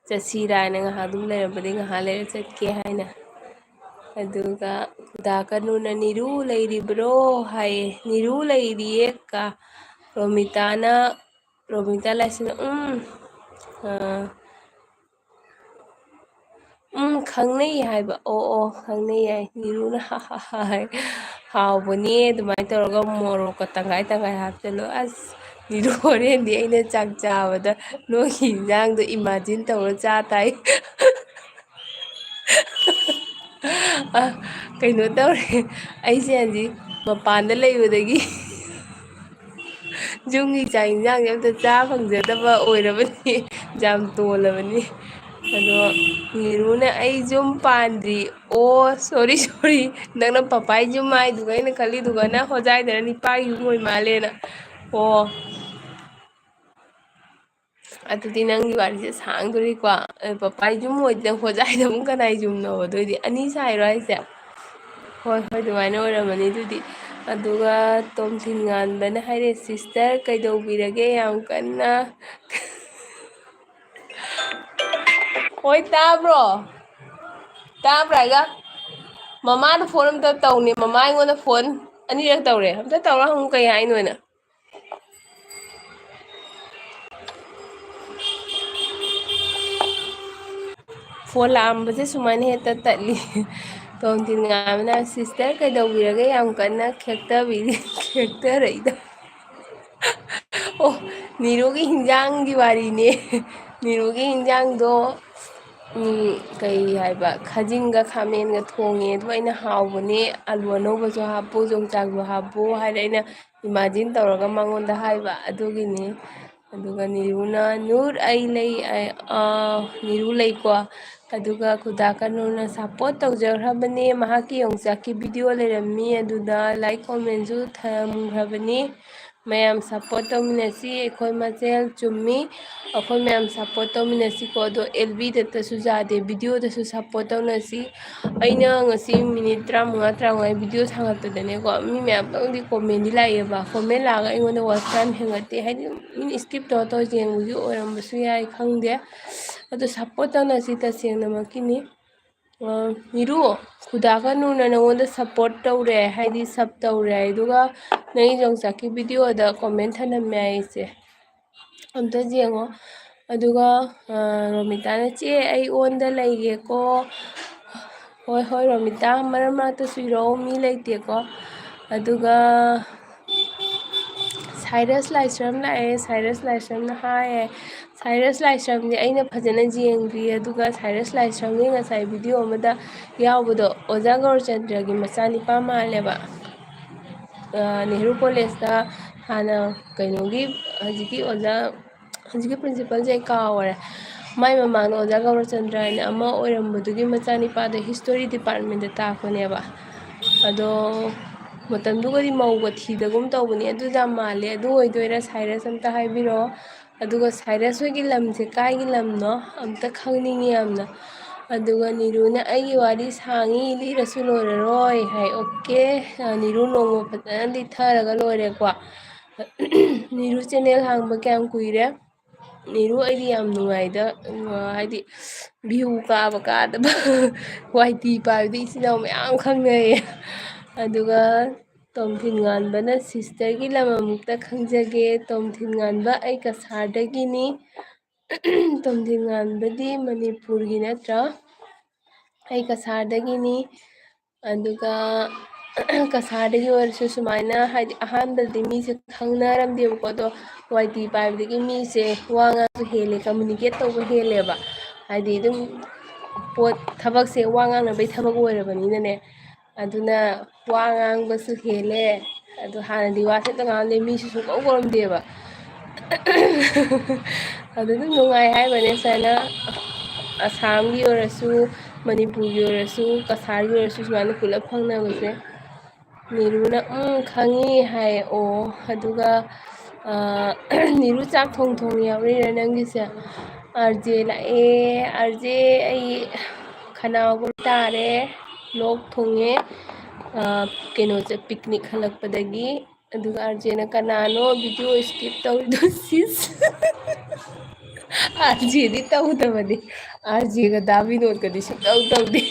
ꯆꯠꯁꯤꯔꯥ ꯍꯥꯏꯅ ꯉꯥꯏꯍꯥꯛ ꯑꯗꯨꯝ ꯂꯩꯔꯝꯕꯗꯒꯤ ꯉꯥꯏꯍꯥꯛ ꯂꯩꯔ ꯆꯠꯀꯦ ꯍꯥꯏꯅ꯫ ꯑꯗꯨꯒ ꯗꯥ ꯀꯅꯨꯅ, "ꯅꯤꯔꯨ ꯂꯩꯔꯤꯕ꯭ꯔꯣ?" ꯍꯥꯏꯌꯦ꯫ "ꯅꯤꯔꯨ ꯂꯩꯔꯤꯌꯦ ꯀꯥ"꯫ ꯔꯣꯃꯤꯇꯥꯅ, ꯔꯣꯃꯤꯇꯥ ꯂꯥꯏꯁ꯭ꯔꯝꯅ, "ꯎꯝ, ꯑ, ꯎꯝ, ꯈꯪꯅꯩ" ꯍꯥꯏꯕ꯫ "ꯑꯣ, ꯑꯣ, ꯈꯪꯅꯩ" ꯍꯥꯏ꯫ ꯅꯤꯔꯨꯅ, "ꯍꯥ, ꯍꯥ, ꯍꯥ" ꯍꯥꯏ꯫ "ꯍꯥꯎꯕꯅꯦ ꯑꯗꯨꯃꯥꯏꯅ ꯇꯧꯔꯒ ꯃꯣꯔꯣꯛꯀ ꯇꯪꯈꯥꯏ ꯇꯪꯈꯥꯏ ꯍꯥꯞꯆꯜꯂꯣ"꯫ ꯑꯁ, ꯅꯤꯔꯨ ꯍꯣꯔꯦꯟꯗꯤ ꯑꯩꯅ ꯆꯥꯛ ꯆꯥꯕꯗ ꯅꯣꯏꯒꯤ ꯏꯟꯖꯥꯡꯗꯣ ꯏꯃꯥꯖꯤꯟ ꯇꯧꯔ ꯆꯥ ꯇꯥꯏ꯫ ꯑ, ꯀꯩꯅꯣ ꯇꯧꯔꯦ, ꯑꯩꯁꯦ ꯍꯧꯖꯤꯛ ꯃꯄꯥꯟꯗ ꯂꯩꯕꯗꯒꯤ ꯌꯨꯝꯒꯤ ꯆꯥꯛ ꯏꯟꯖꯥꯡꯁꯦ ꯑꯝꯇ ꯆꯥ ꯐꯪꯖꯗꯕ ꯑꯣꯏꯔꯕꯅꯤ, ꯌꯥꯝ ꯇꯣꯜꯂꯕꯅꯤ꯫ ꯑꯗꯣ ꯅꯤꯔꯨꯅ, "ꯑꯩ ꯌꯨꯝ ꯄꯥꯟꯗ꯭ꯔꯤ"꯫ ꯑꯣ, sorry, sorry, ꯅꯪꯅ ꯄꯄꯥꯏ ꯌꯨꯝ ꯍꯥꯏꯗꯨꯒ ꯑꯩꯅ ꯈꯜꯂꯤꯗꯨꯒꯅ ꯍꯣꯖꯥꯏꯗꯔ ꯅꯤꯄꯥꯒꯤ ꯌꯨꯝ ꯑꯣꯏ ꯃꯥꯜꯂꯦꯅ꯫ ꯑꯣ, ꯑꯗꯨꯗꯤ ꯅꯪꯒꯤ ꯋꯥꯔꯤꯁꯦ ꯁꯥꯡꯗꯣꯔꯤꯀꯣ꯫ ꯑ, ꯄꯄꯥꯏ ꯌꯨꯝ ꯑꯣꯏꯗꯅ ꯍꯣꯖꯥꯏꯗ ꯑꯃꯨꯛ ꯀꯅꯥꯏ ꯌꯨꯝꯅꯣꯕ? ꯑꯗꯨꯑꯣꯏꯗꯤ ꯑꯅꯤ ꯁꯥꯏꯔꯣ ꯍꯥꯏꯁꯦ? ꯍꯣꯏ, ꯍꯣꯏ, ꯑꯗꯨꯃꯥꯏꯅ ꯑꯣꯏꯔꯝꯃꯅꯤ ꯑꯗꯨꯗꯤ꯫ ꯑꯗꯨꯒ ꯇꯣꯝꯊꯤꯟ ꯉꯥꯟꯕꯅ ꯍꯥꯏꯔꯦ, "Sister, ꯀꯩꯗꯧꯕꯤꯔꯒꯦ ꯌꯥꯝ ꯀꯟꯅ?" ꯍꯣꯏ, ꯇꯥꯕ꯭ꯔꯣ? ꯇꯥꯕ꯭ꯔꯥ ꯍꯥꯏꯒ? ꯃꯃꯥꯗ ꯐꯣꯟ ꯑꯝꯇ ꯇꯧꯅꯦ꯫ ꯃꯃꯥ ꯑꯩꯉꯣꯟꯗ ꯐꯣꯟ ꯑꯅꯤꯔꯛ ꯇꯧꯔꯦ꯫ ꯑꯝꯇ ꯇꯧꯔ ꯍꯪꯉꯨ ꯀꯩ ꯍꯥꯏꯅꯣꯅ꯫ ꯐꯣꯟ ꯂꯥꯛꯑꯝꯕꯁꯦ ꯁꯨꯃꯥꯏꯅ ꯍꯦꯛꯇ ꯇꯠꯂꯤ꯫ ꯇꯣꯝꯊꯤꯟ ꯉꯥꯏꯕꯅ, "Sister, ꯀꯩꯗꯧꯕꯤꯔꯒꯦ ꯌꯥꯝ ꯀꯟꯅ ꯈꯦꯛꯇꯕꯤꯔꯤ-, ꯈꯦꯛꯇꯔꯛꯏꯗꯣ?" ꯑꯣ, ꯅꯤꯔꯨꯒꯤ ꯍꯤꯟꯖꯥꯡꯒꯤ ꯋꯥꯔꯤꯅꯦ꯫ ꯅꯤꯔꯨꯒꯤ ꯍꯤꯟꯖꯥꯡꯗꯣ ꯎꯝ, ꯀꯩ ꯍꯥꯏꯕ, ꯈꯥꯖꯤꯡꯒ ꯈꯥꯃꯦꯟꯒ ꯊꯣꯡꯉꯦ꯫ ꯑꯗꯨ ꯑꯩꯅ ꯍꯥꯎꯕꯅꯦ, ꯑꯂꯨ ꯑꯅꯧꯕꯁꯨ ꯍꯥꯞꯄꯨ, ꯌꯣꯡꯆꯥꯛꯁꯨ ꯍꯥꯞꯄꯨ ꯍꯥꯏꯔꯦ꯫ ꯑꯩꯅ imagine ꯇꯧꯔꯒ ꯃꯉꯣꯟꯗ ꯍꯥꯏꯕ, ꯑꯗꯨꯒꯤꯅꯤ꯫ ꯑꯗꯨꯒ ꯅꯤꯔꯨꯅ, "ꯅꯨꯔ, ꯑꯩ ꯂꯩ, ꯑ, ꯑ, ꯅꯤꯔꯨ ꯂꯩꯀꯣ?" ꯑꯗꯨꯒ ꯈꯨꯗꯥ ꯀꯅꯨꯔꯅ support ꯇꯧꯖꯈ꯭ꯔꯕꯅꯦ, ꯃꯍꯥꯛꯀꯤ ꯌꯣꯡꯆꯥꯛꯀꯤ video ꯂꯩꯔꯝꯃꯤ, ꯑꯗꯨꯗ like commentꯁꯨ ꯊꯝꯈ꯭ꯔꯕꯅꯤ꯫ ꯃꯌꯥꯝ support ꯇꯧꯃꯤꯟꯅꯁꯤ, ꯑꯩꯈꯣꯏ ꯃꯁꯦꯜ꯫ ꯆꯨꯝꯃꯤ, ꯑꯩꯈꯣꯏ ꯃꯌꯥꯝ support ꯇꯧꯃꯤꯟꯅꯁꯤꯀꯣ꯫ ꯑꯗꯣ L Bꯗꯇꯁꯨ ꯌꯥꯗꯦ, videoꯗꯁꯨ support ꯇꯧꯅꯁꯤ꯫ ꯑꯩꯅ ꯉꯁꯤ minute ꯇꯔꯥꯃꯉꯥ, ꯇꯔꯥꯃꯉꯥ video ꯊꯥꯡꯒꯠꯄꯗꯅꯦꯀꯣ, ꯃꯤ ꯃꯌꯥꯝ ꯑꯃꯗꯤ commentꯗꯤ ꯂꯥꯛꯑꯦꯕ꯫ Comment ꯂꯥꯛꯑꯒ ꯑꯩꯉꯣꯟꯗ watch time ꯍꯦꯟꯒꯠꯇꯦ, ꯍꯥꯏꯗꯤ ꯃꯤꯅ skip ꯇꯧꯔ ꯇꯧꯔ ꯌꯦꯡꯕꯒꯤ ꯑꯣꯏꯔꯝꯕꯁꯨ ꯌꯥꯏ, ꯈꯪꯗꯦ꯫ ꯑꯗꯣ support ꯇꯧꯅꯁꯤ, ꯇꯁꯦꯡꯅꯃꯛꯀꯤꯅꯤ꯫ ꯑ, ꯅꯤꯔꯨ, ꯈꯨꯗꯥ ꯀꯅꯨꯔꯅ ꯅꯉꯣꯟꯗ support ꯇꯧꯔꯦ, ꯍꯥꯏꯗꯤ sub ꯇꯧꯔꯦ, ꯑꯗꯨꯒ ꯅꯪꯒꯤ ꯌꯣꯡꯆꯥꯛꯀꯤ videoꯗ comment ꯊꯅꯝꯃꯦ ꯍꯥꯏꯁꯦ꯫ ꯑꯝꯇ ꯌꯦꯡꯉꯣ꯫ ꯑꯗꯨꯒ, ꯑ, ꯔꯣꯃꯤꯇꯥꯅ, "ꯆꯦ, ꯑꯩ onꯗ ꯂꯩꯒꯦꯀꯣ꯫" ꯍꯣꯏ, ꯍꯣꯏ, ꯔꯣꯃꯤꯇꯥ, ꯃꯔꯛ ꯃꯔꯛꯇ ꯁꯨꯏꯔꯛꯑꯣ, ꯃꯤ ꯂꯩꯇꯦꯀꯣ꯫ ꯑꯗꯨꯒ ꯁꯥꯏꯔꯁ ꯂꯥꯏꯁ꯭ꯔꯝ ꯂꯥꯛꯑꯦ, ꯁꯥꯏꯔꯁ ꯂꯥꯏꯁ꯭ꯔꯝꯅ ꯍꯥꯏꯌꯦ꯫ ꯁꯥꯏꯔꯁ ꯂꯥꯏꯁ꯭ꯔꯝꯗꯤ ꯑꯩꯅ ꯐꯖꯅ ꯌꯦꯡꯗ꯭ꯔꯤ, ꯑꯗꯨꯒ ꯁꯥꯏꯔꯁ ꯂꯥꯏꯁ꯭ꯔꯝꯒꯤ ꯉꯁꯥꯏ video ꯑꯃꯗ ꯌꯥꯎꯕꯗꯣ ꯑꯣꯖꯥ ꯒꯧꯔꯆꯟꯗ꯭ꯔꯒꯤ ꯃꯆꯥꯅꯤꯄꯥ ꯃꯥꯜꯂꯦꯕ꯫ ꯑ, ꯅꯦꯍꯔꯨ ꯀꯣꯂꯦꯖꯇ ꯍꯥꯟꯅ ꯀꯩꯅꯣꯒꯤ, ꯍꯧꯖꯤꯛꯀꯤ ꯑꯣꯖꯥ, ꯍꯧꯖꯤꯛꯀꯤ principalꯁꯦ ꯑꯩ ꯀꯥꯎꯔꯦ꯫ ꯃꯥꯏ ꯃꯃꯥꯡꯗ ꯑꯣꯖꯥ ꯒꯧꯔꯆꯟꯗ꯭ꯔ ꯍꯥꯏꯅ ꯑꯃ ꯑꯣꯏꯔꯝꯕꯗꯨꯒꯤ ꯃꯆꯥꯅꯤꯄꯥꯗꯣ history departmentꯇ ꯇꯥꯛꯄꯅꯦꯕ꯫ ꯑꯗꯣ ꯃꯇꯝꯗꯨꯒꯗꯤ ꯃꯧꯒ ꯊꯤꯗꯒꯨꯝ ꯇꯧꯕꯅꯤ, ꯑꯗꯨ ꯌꯥꯝ ꯃꯥꯜꯂꯦ꯫ ꯑꯗꯨ ꯑꯣꯏꯗꯣꯏꯔꯥ? ꯁꯥꯏꯔꯁ ꯑꯝꯇ ꯍꯥꯏꯕꯤꯔꯛꯑꯣ꯫ ꯑꯗꯨꯒ ꯁꯥꯏꯔꯁ ꯍꯣꯏꯒꯤ ꯂꯝꯁꯦ ꯀꯥꯏꯒꯤ ꯂꯝꯅꯣ? ꯑꯝꯇ ꯈꯪꯅꯤꯡꯉꯤ ꯌꯥꯝꯅ꯫ ꯑꯗꯨꯒ ꯅꯤꯔꯨꯅ, "ꯑꯩꯒꯤ ꯋꯥꯔꯤ ꯁꯥꯡꯉꯤ, ꯂꯤꯔꯁꯨ ꯂꯣꯏꯔꯔꯣꯏ" ꯍꯥꯏ꯫ Okay, ꯑ, ꯅꯤꯔꯨ ꯅꯣꯡꯃ ꯐꯖꯅ ꯂꯤꯊꯔꯒ ꯂꯣꯏꯔꯦꯀꯣ꯫ ꯅꯤꯔꯨ channel ꯍꯥꯡꯕ ꯀꯌꯥꯝ ꯀꯨꯏꯔꯦ? ꯅꯤꯔꯨ, ꯑꯩꯗꯤ ꯌꯥꯝ ꯅꯨꯡꯉꯥꯏꯗ, ꯑ, ꯍꯥꯏꯗꯤ view ꯀꯥꯕ ꯀꯥꯗꯕ, ꯋꯥꯏ ꯇꯤ ꯄꯥꯏꯕꯗꯤ ꯏꯆꯤꯟ ꯏꯅꯥꯎ ꯃꯌꯥꯝ ꯈꯪꯅꯩꯌꯦ꯫ ꯑꯗꯨꯒ ꯇꯣꯝꯊꯤꯟ ꯉꯥꯟꯕꯅ, "Sisterꯒꯤ ꯂꯝ ꯑꯃꯨꯛꯇ ꯈꯪꯖꯒꯦ, ꯇꯣꯝꯊꯤꯟ ꯉꯥꯟꯕ, ꯑꯩ ꯀꯁꯥꯔꯗꯒꯤꯅꯤ꯫" ꯇꯣꯝꯊꯤꯟ ꯉꯥꯟꯕꯗꯤ ꯃꯅꯤꯄꯨꯔꯒꯤ ꯅꯠꯇ꯭ꯔꯥ? "ꯑꯩ ꯀꯁꯥꯔꯗꯒꯤꯅꯤ꯫" ꯑꯗꯨꯒ ꯀꯁꯥꯔꯗꯒꯤ ꯑꯣꯏꯔꯁꯨ ꯁꯨꯃꯥꯏꯅ, ꯍꯥꯏꯗꯤ, ꯑꯍꯥꯟꯕꯗꯗꯤ ꯃꯤꯁꯦ ꯈꯪꯅꯔꯝꯗꯦꯕꯀꯣ, ꯑꯗꯣ ꯋꯥꯏ ꯇꯤ ꯄꯥꯏꯕꯗꯒꯤ ꯃꯤꯁꯦ ꯋꯥ ꯉꯥꯡꯕ ꯍꯦꯜꯂꯦ, communicate ꯇꯧꯕ ꯍꯦꯜꯂꯦꯕ꯫ ꯍꯥꯏꯗꯤ ꯑꯗꯨꯝ ꯄꯣꯠ, ꯊꯕꯛꯁꯦ ꯋꯥ ꯉꯥꯡꯅꯕꯩ ꯊꯕꯛ ꯑꯣꯏꯔꯕꯅꯤꯅꯅꯦ, ꯑꯗꯨꯅ ꯋꯥ ꯉꯥꯡꯕꯁꯨ ꯍꯦꯜꯂꯦ꯫ ꯑꯗꯣ ꯍꯥꯟꯅꯗꯤ ꯋꯥꯁꯦ ꯑꯝꯇ ꯉꯥꯡꯗꯦ, ꯃꯤꯁꯨ ꯁꯨꯡꯀꯧ ꯀꯧꯔꯝꯗꯦꯕ꯫ ꯑꯗꯨ ꯑꯗꯨꯝ ꯅꯨꯡꯉꯥꯏ ꯍꯥꯏꯕꯅꯦ, ꯁꯨꯃꯥꯏꯅ ꯑꯁꯥꯝꯒꯤ ꯑꯣꯏꯔꯁꯨ, ꯃꯅꯤꯄꯨꯔꯒꯤ ꯑꯣꯏꯔꯁꯨ, ꯀꯁꯥꯔꯒꯤ ꯑꯣꯏꯔꯁꯨ, ꯁꯨꯃꯥꯏꯅ ꯄꯨꯂꯞ ꯐꯪꯅꯕꯁꯦ꯫ ꯅꯤꯔꯨꯅ "ꯎꯝ, ꯈꯪꯉꯤ" ꯍꯥꯏ꯫ ꯑꯣ, ꯑꯗꯨꯒ, ꯑ, ꯅꯤꯔꯨ, ꯆꯥꯛ ꯊꯣꯡ ꯊꯣꯡ ꯌꯥꯎꯔꯤꯔꯥ ꯅꯪꯒꯤꯁꯦ? ꯑꯥꯔ ꯖꯦ ꯂꯥꯛꯑꯦ, ꯑꯥꯔ ꯖꯦ, ꯑꯩ ꯈꯅꯥꯎꯒꯨꯝ ꯇꯥꯔꯦ, ꯂꯣꯛ ꯊꯨꯡꯉꯦ, ꯑ, ꯀꯩꯅꯣ ꯆꯠ-, ꯄꯤꯛꯅꯤꯛ ꯍꯜꯂꯛꯄꯗꯒꯤ꯫ ꯑꯗꯨꯒ ꯑꯥꯔ ꯖꯦꯅ "ꯀꯅꯥꯅꯣ video skip ꯇꯧꯔꯤꯗꯣ, ꯁꯤꯁ?" ꯑꯥꯔ ꯖꯦꯗꯤ ꯇꯧꯗꯕꯅꯤ, ꯑꯥꯔ ꯖꯦꯒ ꯗꯥ ꯕꯤꯅꯣꯗꯀꯗꯤ ꯁꯨꯡꯇꯧ ꯇꯧꯗꯦ꯫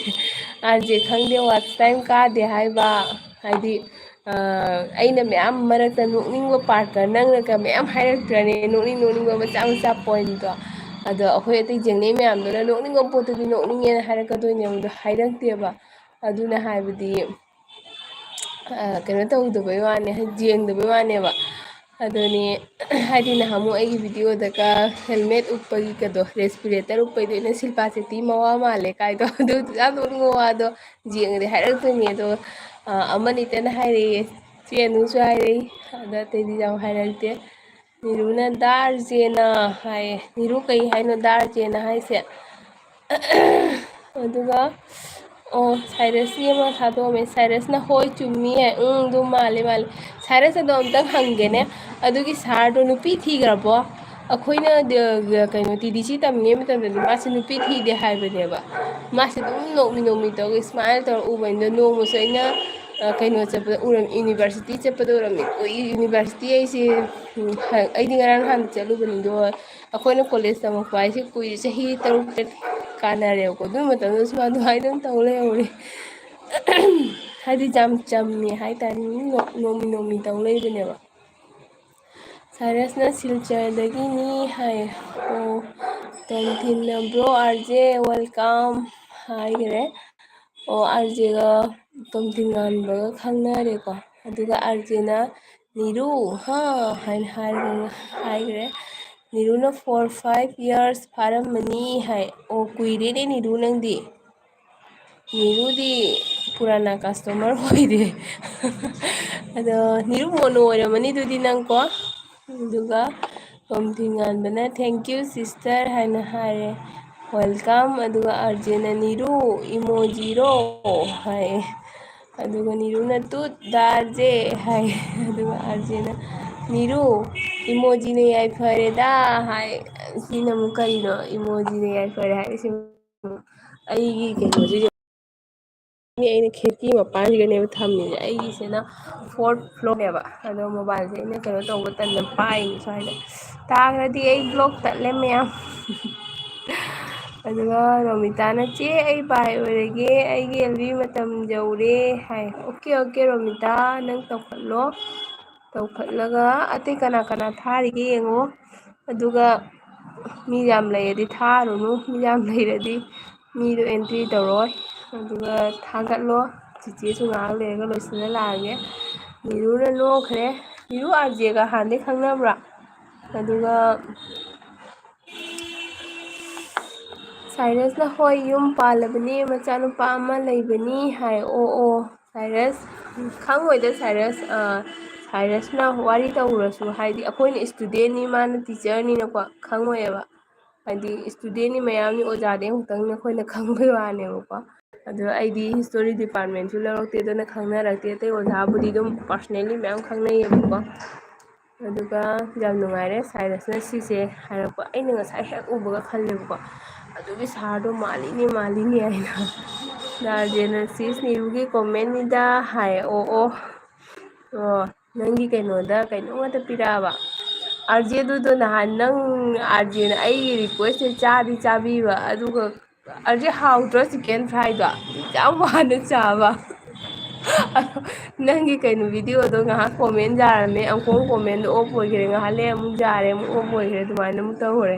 ꯑꯥꯔ ꯖꯦ ꯈꯪꯗꯦ, watch time ꯀꯥꯗꯦ ꯍꯥꯏꯕ, ꯍꯥꯏꯗꯤ, ꯑ, ꯑꯩꯅ ꯃꯌꯥꯝ ꯃꯔꯛꯇ ꯅꯣꯛꯅꯤꯡꯕ partꯀ ꯅꯪꯅꯒ ꯃꯌꯥꯝ ꯍꯥꯏꯔꯛꯇ꯭ꯔꯅꯦ, ꯅꯣꯛꯅꯤꯡ ꯅꯣꯛꯅꯤꯡꯕ ꯃꯆꯥ ꯃꯆꯥ pointꯇꯣ꯫ ꯑꯗꯣ ꯑꯩꯈꯣꯏ ꯑꯇꯩ ꯌꯦꯡꯅꯩ ꯃꯌꯥꯝꯗꯨꯅ ꯅꯣꯛꯅꯤꯡꯕ ꯄꯣꯠꯇꯨꯗꯤ ꯅꯣꯛꯅꯤꯡꯉꯦꯅ ꯍꯥꯏꯔꯛꯀꯗꯣꯏꯅꯦꯕ, ꯑꯗꯣ ꯍꯥꯏꯔꯛꯇꯦꯕ꯫ ꯑꯗꯨꯅ ꯍꯥꯏꯕꯗꯤ, ꯑ, ꯀꯩꯅꯣ ꯇꯧꯗꯕꯩ ꯋꯥꯅꯦ, ꯍꯥꯏꯗꯤ ꯌꯦꯡꯗꯕꯩ ꯋꯥꯅꯦꯕ꯫ ꯑꯗꯨꯅꯤ, ꯍꯥꯏꯗꯤ ꯅꯍꯥꯟꯃꯨꯛ ꯑꯩꯒꯤ videoꯗꯒ helmet ꯎꯞꯄꯒꯤꯒꯗꯣ, respirator ꯎꯞꯄꯩꯗꯣ ꯑꯩꯅ "ꯁꯤꯜꯄꯥ ꯁꯦꯇꯤ ꯃꯋꯥ ꯃꯥꯜꯂꯦ" ꯀꯥꯏꯗꯣ, ꯑꯗꯨ ꯌꯥꯝ ꯅꯣꯛꯅꯤꯡꯕ ꯋꯥꯗꯣ꯫ ꯌꯦꯡꯉꯗꯤ ꯍꯥꯏꯔꯛꯇꯣꯏꯅꯦ ꯑꯗꯣ, ꯑ, ꯑꯃꯅꯤꯇꯅ ꯍꯥꯏꯔꯛꯑꯦ, ꯆꯦ ꯑꯅꯨꯁꯨ ꯍꯥꯏꯔꯛꯏ, ꯑꯗ ꯑꯇꯩꯗꯤ ꯌꯥꯝ ꯍꯥꯏꯔꯛꯇꯦ꯫ ꯅꯤꯔꯨꯅ "ꯗꯥ ꯑꯥꯔ ꯖꯦꯅ" ꯍꯥꯏꯌꯦ꯫ ꯅꯤꯔꯨ, ꯀꯩ ꯍꯥꯏꯅꯣ "ꯗꯥ ꯑꯥꯔ ꯖꯦꯅ" ꯍꯥꯏꯁꯦ? ꯑꯗꯨꯒ, ꯑꯣ, ꯁꯥꯏꯔꯁꯀꯤ ꯑꯃ ꯊꯥꯗꯣꯛꯑꯝꯃꯦ꯫ ꯁꯥꯏꯔꯁꯅ "ꯍꯣꯏ, ꯆꯨꯝꯃꯤ" ꯍꯥꯏ꯫ ꯎꯝ, ꯑꯗꯨ ꯃꯥꯜꯂꯦ, ꯃꯥꯜꯂꯦ꯫ ꯁꯥꯏꯔꯁ, ꯑꯗꯣ ꯑꯝꯇꯪ ꯍꯪꯒꯦꯅꯦ, ꯑꯗꯨꯒꯤ sirꯗꯣ ꯅꯨꯄꯤ ꯊꯤꯈ꯭ꯔꯕꯣ? ꯑꯩꯈꯣꯏꯅ ꯗ-, ꯀꯩꯅꯣ, ꯇꯤ ꯗꯤ ꯁꯤ ꯇꯝꯃꯤꯉꯩ ꯃꯇꯝꯗꯗꯤ ꯃꯥꯁꯦ ꯅꯨꯄꯤ ꯊꯤꯗꯦ ꯍꯥꯏꯕꯅꯦꯕ꯫ ꯃꯥꯁꯦ ꯑꯗꯨꯝ ꯅꯣꯛꯃꯤ ꯅꯣꯛꯃꯤ ꯇꯧꯔꯒ smile ꯇꯧꯔ ꯎꯕꯅꯤꯗ, ꯅꯣꯡꯃꯁꯨ ꯑꯩꯅ, ꯑ, ꯀꯩꯅꯣ ꯆꯠꯄꯗ ꯎꯔꯝ-, university ꯆꯠꯄꯗ ꯎꯔꯝꯃꯤ꯫ ꯀꯨꯏ-, university ꯑꯩꯁꯦ, ꯎꯝ, ꯍ-, ꯑꯩꯗꯤ ꯉꯔꯥꯡ ꯅꯍꯥꯟ ꯆꯠꯂꯨꯕꯅꯤꯗꯣ, ꯑꯩꯈꯣꯏꯅ college ꯇꯝꯃꯛꯄ ꯍꯥꯏꯁꯦ ꯀꯨꯏꯔꯦ, ꯆꯍꯤ ꯇꯔꯨꯛ ꯇꯔꯦꯠ ꯀꯥꯟꯅꯔꯦꯕꯀꯣ꯫ ꯑꯗꯨ ꯃꯇꯝꯗꯁꯨ ꯃꯥ ꯑꯗꯨꯃꯥꯏꯅ ꯑꯗꯨꯝ ꯇꯧ ꯂꯩꯍꯧꯔꯦ꯫ ꯍꯥꯏꯗꯤ ꯌꯥꯝ ꯆꯝꯃꯦ ꯍꯥꯏꯇꯥꯔꯦ, ꯃꯤ ꯅꯣꯛ-, ꯅꯣꯛꯃꯤ ꯅꯣꯛꯃꯤ ꯇꯧ ꯂꯩꯕꯅꯦꯕ꯫ ꯁꯥꯏꯔꯁꯅ "ꯁꯤꯜꯆꯔꯗꯒꯤꯅꯤ" ꯍꯥꯏ꯫ ꯑꯣ, ꯇꯣꯝꯊꯤꯟꯅ "Bro, ꯑꯥꯔ ꯖꯦ, welcome" ꯍꯥꯏꯈ꯭ꯔꯦ꯫ ꯑꯣ, ꯑꯥꯔ ꯖꯦꯒ ꯇꯣꯝꯊꯤꯟ ꯉꯥꯟꯕꯒ ꯈꯪꯅꯔꯦꯀꯣ꯫ ꯑꯗꯨꯒ ꯑꯥꯔ ꯖꯦꯅ "ꯅꯤꯔꯨ, ꯍꯥ?" ꯍꯥꯏꯅ ꯍꯥꯏꯔꯒ, ꯍꯥꯏꯈ꯭ꯔꯦ꯫ ꯅꯤꯔꯨꯅ four five years ꯐꯥꯔꯝꯃꯅꯤ ꯍꯥꯏ꯫ ꯑꯣ, ꯀꯨꯏꯔꯦꯅꯦ ꯅꯤꯔꯨ ꯅꯪꯗꯤ꯫ ꯅꯤꯔꯨꯗꯤ ꯄꯨꯔꯥꯅꯥ customer ꯑꯣꯏꯔꯦ꯫ ꯑꯗꯣ ꯅꯤꯔꯨ ꯃꯣꯅꯣ ꯑꯣꯏꯔꯝꯃꯅꯤ ꯑꯗꯨꯗꯤ ꯅꯪꯀꯣ꯫ ꯑꯗꯨꯒ ꯇꯣꯝꯊꯤꯉꯥꯟꯕꯅ "Thank you sister" ꯍꯥꯏꯅ ꯍꯥꯏꯔꯦ꯫ "Welcome"꯫ ꯑꯗꯨꯒ ꯑꯥꯔꯖꯦꯅ "ꯅꯤꯔꯨ, ꯏꯃꯣꯖꯤꯔꯣ?" ꯍꯥꯏꯌꯦ꯫ ꯑꯗꯨꯒ ꯅꯤꯔꯨꯅ "ꯇꯨꯠ ꯗꯥꯔꯖꯦ" ꯍꯥꯏ꯫ ꯑꯗꯨꯒ ꯑꯥꯔꯖꯦꯅ "ꯅꯤꯔꯨ, ꯏꯃꯣꯖꯤꯅ ꯌꯥꯏꯐꯔꯦꯗ" ꯍꯥꯏ꯫ ꯁꯤꯅ ꯑꯃꯨꯛ ꯀꯔꯤꯅꯣ? ꯏꯃꯣꯖꯤꯅ ꯌꯥꯏꯐꯔꯦ ꯍꯥꯏꯔꯤꯁꯤ ꯑꯩꯒꯤ ꯀꯩꯅꯣꯁꯤꯗ ꯑꯩꯅ ꯈꯦꯠꯀꯤ ꯃꯄꯥꯟꯁꯤꯒꯅꯦꯕ ꯊꯝꯃꯤꯁꯦ꯫ ꯑꯩꯒꯤꯁꯤꯅ fourth floorꯅꯦꯕ꯫ ꯑꯗꯣ ꯃꯣꯕꯥꯏꯜꯁꯦ ꯑꯩꯅ ꯀꯩꯅꯣ ꯇꯧꯕ ꯇꯟꯗꯅ ꯄꯥꯏꯅꯤ ꯁ꯭ꯋꯥꯏꯗ꯫ ꯇꯥꯈ꯭ꯔꯗꯤ ꯑꯩ ꯕ꯭ꯂꯣꯛ ꯇꯠꯂꯦ ꯃꯌꯥꯝ꯫ ꯑꯗꯨꯒ ꯔꯣꯃꯤꯇꯥꯅ, "ꯆꯦ, ꯑꯩ ꯕꯥꯏ ꯑꯣꯏꯔꯒꯦ, ꯑꯩꯒꯤ ꯑꯦꯜ ꯕꯤ ꯃꯇꯝ ꯌꯧꯔꯦ" ꯍꯥꯏ꯫ "ꯑꯣꯀꯦ, ꯑꯣꯀꯦ, ꯔꯣꯃꯤꯇꯥ, ꯅꯪ ꯇꯧꯈꯠꯂꯣ꯫ ꯇꯧꯈꯠꯂꯒ ꯑꯇꯩ ꯀꯅꯥ ꯀꯅꯥ ꯊꯥꯔꯤꯒꯦ ꯌꯦꯡꯉꯣ꯫ ꯑꯗꯨꯒ ꯃꯤ ꯌꯥꯝ ꯂꯩꯔꯗꯤ ꯊꯥꯔꯨꯅꯨ, ꯃꯤ ꯌꯥꯝ ꯂꯩꯔꯗꯤ ꯃꯤꯗꯣ ꯑꯦꯟꯇ꯭ꯔꯤ ꯇꯧꯔꯣꯏ꯫ ꯑꯗꯨꯒ ꯊꯥꯒꯠꯂꯣ꯫ ꯆꯤꯆꯦꯁꯨ ꯉꯥꯏꯍꯥꯛ ꯂꯩꯔꯒ ꯂꯣꯏꯁꯤꯜꯂ ꯂꯥꯛꯑꯒꯦ꯫ ꯅꯤꯔꯨꯅ ꯅꯣꯛꯈ꯭ꯔꯦ꯫ ꯅꯤꯔꯨ ꯑꯥꯔꯖꯦꯒ ꯍꯥꯟꯅꯗꯩ ꯈꯪꯅꯕ꯭ꯔꯥ?" ꯑꯗꯨꯒ ꯁꯥꯏꯔꯁꯅ, "ꯍꯣꯏ, ꯌꯨꯝ ꯄꯥꯜꯂꯕꯅꯦ, ꯃꯆꯥꯅꯨꯄꯥ ꯑꯃ ꯂꯩꯕꯅꯤ" ꯍꯥꯏ꯫ "ꯑꯣ, ꯑꯣ, ꯁꯥꯏꯔꯁ, ꯈꯪꯉꯣꯏꯗ ꯁꯥꯏꯔꯁ, ꯑ, ꯁꯥꯏꯔꯁꯅ ꯋꯥꯔꯤ ꯇꯧꯔꯁꯨ, ꯍꯥꯏꯗꯤ ꯑꯩꯈꯣꯏꯅ ꯏꯁꯇꯨꯗꯦꯟꯅꯤ, ꯃꯥꯅ ꯇꯤꯆꯔꯅꯤꯅꯀꯣ, ꯈꯪꯉꯣꯏꯑꯕ꯫ ꯍꯥꯏꯗꯤ ꯏꯁꯇꯨꯗꯦꯟꯅꯤ ꯃꯌꯥꯝꯅꯤ, ꯑꯣꯖꯥꯗꯤ ꯑꯃꯨꯛꯇꯪꯅꯤ ꯑꯩꯈꯣꯏꯅ ꯈꯪꯕꯩ ꯋꯥꯅꯦꯕꯀꯣ꯫ ꯑꯗꯣ ꯑꯩꯗꯤ ꯍꯤꯁꯇꯣꯔꯤ ꯗꯤꯄꯥꯔꯠꯃꯦꯟꯁꯨ ꯂꯧꯔꯛꯇꯦ, ꯑꯗꯨꯅ ꯈꯪꯅꯔꯛꯇꯦ꯫ ꯑꯇꯩ ꯑꯣꯖꯥꯕꯨꯗꯤ ꯑꯗꯨꯝ ꯄꯥꯔꯁꯅꯦꯜꯂꯤ ꯃꯌꯥꯝ ꯈꯪꯅꯩꯌꯦꯕꯀꯣ꯫ ꯑꯗꯨꯒ ꯌꯥꯝ ꯅꯨꯡꯉꯥꯏꯔꯦ ꯁꯥꯏꯔꯁꯅ ꯁꯤꯁꯦ ꯍꯥꯏꯔꯛꯄ꯫ ꯑꯩꯅ ꯉꯁꯥꯏ ꯍꯦꯛ ꯎꯕꯒ ꯈꯜꯂꯦꯕꯀꯣ, "ꯑꯗꯨꯒꯤ ꯁꯥꯔꯗꯣ ꯃꯥꯜꯂꯤꯅꯦ, ꯃꯥꯜꯂꯤꯅꯦ" ꯍꯥꯏꯅ꯫ ꯑꯥꯔꯖꯦꯅ, "ꯁꯤꯁ ꯅꯤꯔꯨꯒꯤ ꯀꯣꯃꯦꯟꯅꯤꯗ" ꯍꯥꯏ꯫ "ꯑꯣ, ꯑꯣ, ꯑꯣ, ꯅꯪꯒꯤ ꯀꯩꯅꯣꯗ ꯀꯩꯅꯣ ꯉꯥꯛꯇ ꯄꯤꯔꯛꯑꯕ?" ꯑꯥꯔꯖꯦ, ꯑꯗꯨꯗꯣ ꯅꯍꯥꯟ ꯅꯪ, ꯑꯥꯔꯖꯦꯅ ꯑꯩꯒꯤ ꯔꯤꯀ꯭ꯋꯦꯁꯁꯦ ꯆꯥꯗꯤ ꯆꯥꯕꯤꯕ, ꯑꯗꯨꯒ ꯑꯥꯔꯖꯦ, ꯍꯥꯎꯇ꯭ꯔꯣ ꯆꯤꯛꯀꯟ ꯐ꯭ꯔꯥꯏꯗꯣ? ꯌꯥꯝ ꯋꯥꯅ ꯆꯥꯕ꯫ ꯑꯗꯣ ꯅꯪꯒꯤ ꯀꯩꯅꯣ ꯚꯤꯗꯤꯑꯣꯗꯣ ꯉꯥꯏꯍꯥꯛ ꯀꯣꯃꯦꯟ ꯌꯥꯔꯝꯃꯦ, ꯑꯃꯨꯛ ꯀꯣꯃꯦꯟꯗꯣ ꯑꯣꯐ ꯑꯣꯏꯈ꯭ꯔꯦ, ꯉꯥꯏꯍꯥꯛ ꯂꯩ ꯑꯃꯨꯛ ꯌꯥꯔꯦ, ꯑꯃꯨꯛ ꯑꯣꯐ ꯑꯣꯏꯈ꯭ꯔꯦ, ꯑꯗꯨꯃꯥꯏꯅ ꯑꯃꯨꯛ ꯇꯧꯈ꯭ꯔꯦ꯫